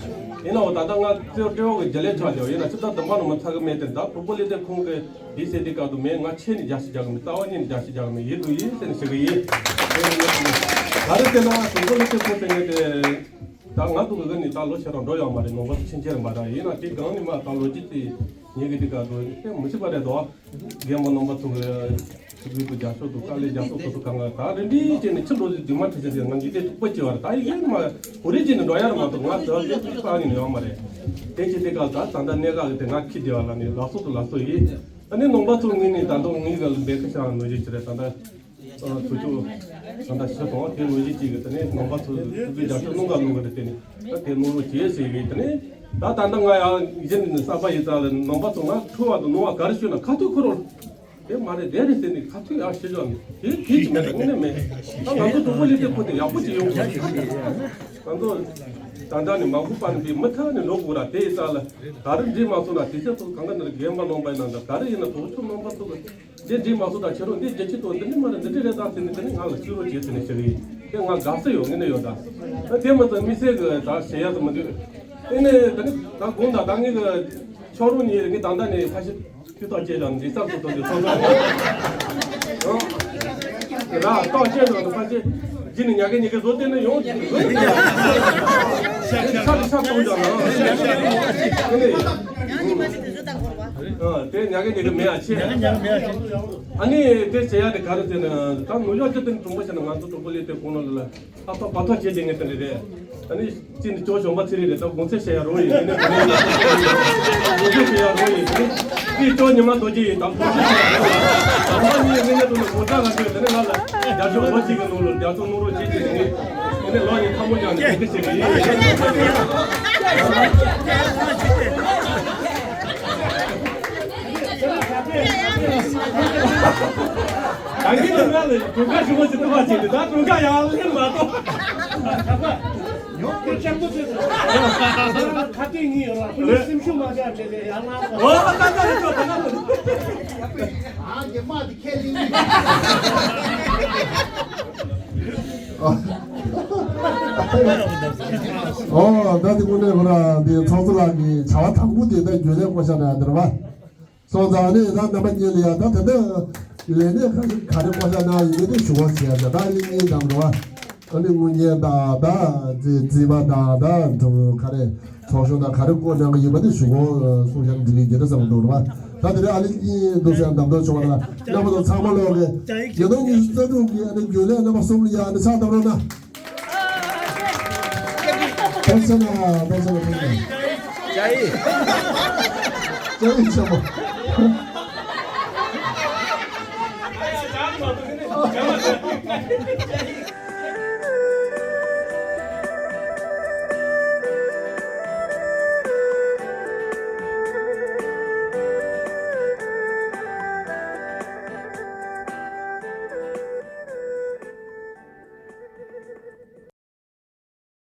ཡིན་ནའང་ད་ལྟ་ང་ཚོའི་སྤྲེའུ་གི་རྒྱ་ལས་ཆགས་ཀྱི་ཡོད། ཡིན་ན་ཕྱི་ཟླ་བདུན་པ་ནང་མ་ཚར་གི་མེད་དེ། ད་གྲོགས་པོ་ལས་དེ་ཁོང་གི་འདི་ཟེར་དེ་སྐབས་དུ་མེད། ང་ཆེ་ནས་རྒྱ་ཆེ་རྒྱག་གི་མེད། རྩ་བ་ཉིད་ནས་རྒྱ་ཆེ་རྒྱག་གི་མེད། ཡིད་དུ་ཡིན་ཟེར་ནས་ཞུ་གི་ཡིན། ག་རེ་ཟེར་ན་གྲོགས་པོ་ལས་དེ་ཁོང་དེ་ངས་དེ། ད་ང་ཚོ་གི་ནི་ད་ལོ་ཆེ་རང་འགྲོ་ཡོད་མ་རེད། ནང་པ་ཚོ་ཕྱིན་ཆད་མ་རེད། ཡིན་ན་དེ་གང་ནི་མ་ད་ལོ་རྒྱུས་དེ་ཉིད་ཀྱི་དེ་ག་དུ་དེ་མི་ཤེས་པ་རེད་དོ། རྒན་པ་ནང་པ་ཚོ་གི་ཚུགས་ཀྱི་དུ་རྒྱ་ཤོག་དུ་དཀའ་ལས་རྒྱ་ཤོག་དུ་གང་ག་ད་རིམ་པས་བྱས་ནས་ཕྱི་ལོ་རྒྱུས་རྫུན་མ་ཁྲི་ཆེ་དེ་ང་འཇིག་རྟེན་ཐུག་པ་སྐྱེ་བ་རེད། ད་ཡིན་ན་མ་གོ་རེ་བྱས་ནས་འགྲོ་ཡ་རེད་མ་གཏོགས་ང་ཚོ་དེ་ཚུགས་ས་ནི་ཡོད་མ་རེད། དེ་ཅི་དེ་ག་ད་ད་ད་གནད་འགག་གི་དེ་ང་ཁྱི་དེ་བ་ལ་ནི་ལག་སོ་དུ་ལག་སོ་ཡིན། ཨ་ནི་ནང་པ་ཚོ་ངོས་ནས་ད་དུང་ངའི་ག་ལ་འབད་ཁ་ཤ་ནོ་ཅི་ཅི་རེད་ད་ད། ཨ་ཚོ་ཅུ། ད་ལྟ་ཤི་སོང་། དེ་ལོ་རྒྱུས་གཅིག་གི་དེ་ནས་ནང་པ་ཚོ་ཚོ་རྒྱ་ཆེ་གནོང་ག་གནོང་གི་རེད། དེ་ནས་ད་དེ་ནོར་བུ་བྱེད་ཟེར་གི་དེ་ནས་ད་ད་ལྟ་ང་ཡང་གཞི་ནས་གསར་པ་ཡིན་ཙང་ལ་ནང་པ་ཚོ་ང་ཁྲོ་བ་དང་ནོར་བ་ག་རེ་ཤོད་ན་ཁ་ཐུག་ཁོ་རོ། དེ་མ་རེད་དེ་རེད་ཟེར་ནས་ཁ་ཐུག་ཡག་ཤེས་ཀྱང་དེ་དེ་ཅི་མེད་ད་དངོས་གནས་མེད། ད་ང་ཚོ་གྲོགས་པོ་ལས་དེ་ཁོ་དེ་ཡག་པོ་ཅིག་ཡོང་དགོས། ང་ཚོ་ད་ལྟ་ནས་མང་པོ་པ་ནི་པའི་མི་ཐ་ནས་འགྲོ་དགོས་ར། དེ་ཡིན་ཙང་ལ་ག་རེ་འདྲི་མ་སོང་ན་དེ་ཚོ་གང་ག་ནས་རྒན་པ་ནང་པ་ཡིན་ན་ད་ག་རེ་ཡིན་ན་གྲོགས་ཚོ་ནང་པ་ཚོ་ལ། འདི་འདྲི་མ་སོང་ད་ཁྱེད་རང་འདི་རྒྱ་ཁྱི་དང་འདི་འདྲི་མ་རེད། འདི་འདྲི་རེད་ད་ཟེར་ནས་དེ་ནི་ང་ལ་ཅི་རོ་བྱེད་ཟེར་ནས་ཞུ་གི་ཡིན། དེ་ང་དགའ་ས་ཡོད་ངེས་ནས་ཡོད་ད། ད་དེ་མ་ཚད་དམིགས་བསལ་གི་ད་ཞེ་ཡ་ཙམ་མ་འདུག་དེ་ནས་ད་ནི་ད་དགོངས་དག་ད་ངེད་གི་ཆོག་རོགས་གཉིས་ངེད་ད་ལྟ་ནས་ཕ་ཤི་ཁྱི་ཐག་བཅད་ཀྱང་འདི་ས་ཚོ་ཚོ་འདི་ཚོ་ཚོ་ར་ཐག་བཅད་ཀྱང་ཕ་ཤི་ཇི་ནི་ཉག་གི་ཉི་གི་བཟོ་དེ་ནི་ཡོང་ཆ་གི་ཆ་གཏོང་ཀྱང་ན་དེ་ནི། ཨ་དེ་ཉག་གི་ཉག་གི་མེད་ཨ་ཆེ། ཨ་ནི་དེ་བྱེད་ཡ་དེ་ག་རེ་ཟེར་ན་ད་ནུབ་ཕྱོགས་སྤྱི་དོན་གྲུང་པོ་བྱས་ན་ང་ཚོ་གྲོགས་པོ་ལས་དེ་གོང་ལ་ལ་ཨ་ཐོ་པ་ཐོ་བྱེད་དེ་ངས་དེ་འདྲ་རེད། ཨ་ནི་གཅིག་ནི་ཅོ་གཞོན་པ་ཚེ་རིང་རེད། ད་གུང་ཚེ་བྱེད་ཡ་རོ་ཡིན། དེ་ནས་གུང་ཚེ་བྱེད་ཡ་རོ་ཡིན། དེ་ནས་དེ་ཅོ་ཉི་མ་རྡོ་རྗེ་ཡིན། ད་གུང་ཚེ་བྱེད་ཡ་རོ་ཡིན། ང་གཉིས་ངས་ནས་དུ་ནས་གུང་ཚེ་ལ་ཅོ་དེ་ནས་ང་ལ་རྒྱ་ཆུ་ལོ་གཅིག་གི་ནང་ལ་རྒྱ་ཆུ་ནོར་རོ་བྱེད་དེ་ནས་དེ་ནས་ལོ་ཡིན་ཁ་མོ་ཀྱང་ནས་དེ་གི་བྱེད་གི་ཡིན། ད་གིན་ནི་ང་ལ་དུང་དཀར་ཞུ་བ་ཞིག་ཐུབ་པ་བྱས་ཏེ་ད་དུང་དཀར་ཡང་ལེན་མ་གཏོགས། ཡོང་ཁྱེད་ཅང་པོ་ཚོས་ཁ་ཏོན་གཉིས་ཡོད་ལ་ཁོ་ནི་སེམས་ཤུགས་མ་བརྒྱབ་བྱས་ཏེ་ཡང་ལངས་པ། འོ་ད་ད་ད་ད་ད་ད། ཨ་ཀྱེ་མ་དེ་ཁས་ལེན་གྱི། ཨོ་ད་དེ་ཀུན་ནས་ཁོ་ར་འདི་ཚོགས་གཙོ་ལགས་ཀྱི་བྱ་བ་དང་པོ་དེ་ད་རྒྱུན་ལས་བསྐོ་བཞག་ན་འདིར་བ། སོང་ཙང་ནི་ད་རྣམ་པ་གཉིས་ལ་ཡ་ད་ད་ལྟ་ལས་གནས་ཁ་ཤས་ག་རེ་བསྐོ་བཞག་གནང་ཡིན་མིན་དེ་ཞུ་བ་བྱས་ད་ད་གླིང་གཉིས་དང་ར་བ། ཨ་ནི་དངུལ་གཉེར་དང་ད་རྩིས་རྩིས་པ་དང་ད་ག་རེ་ཚོགས་གཞོན་དང་ག་རེ་བསྐོ་གནང་གི་ཡིན་པ་དེ་ཞུ་བ་གསུང་བཤད་འགྲིག་གི་རེད་བསམ་འདུག་ར་བ། ད་དེ་རིང་ཨ་ལི་གཉིས་འདུག་ཟེར་འདམ་དོ་བྱུང་བ་ལ་རྣམ་པ་ཚོ་ཚང་མ་ལོག་གི་རྒྱལ་ནང་ཉི་ཤུ་རྩ་དྲུག་གི་ཨ་ནི་རྒྱུན་ལས་རྣམ་པ་གསུམ་ལ་ཡ་ཨ་ནི་ཕྱག་བརྡབ་རོགས་གནང་། ཕེབས་སོང་ན་ཕེབས་སོང་ན་ཕེབས་སོང་ན། ཅ་ཡི། ཅ་ཡི་ཆེན་པོ།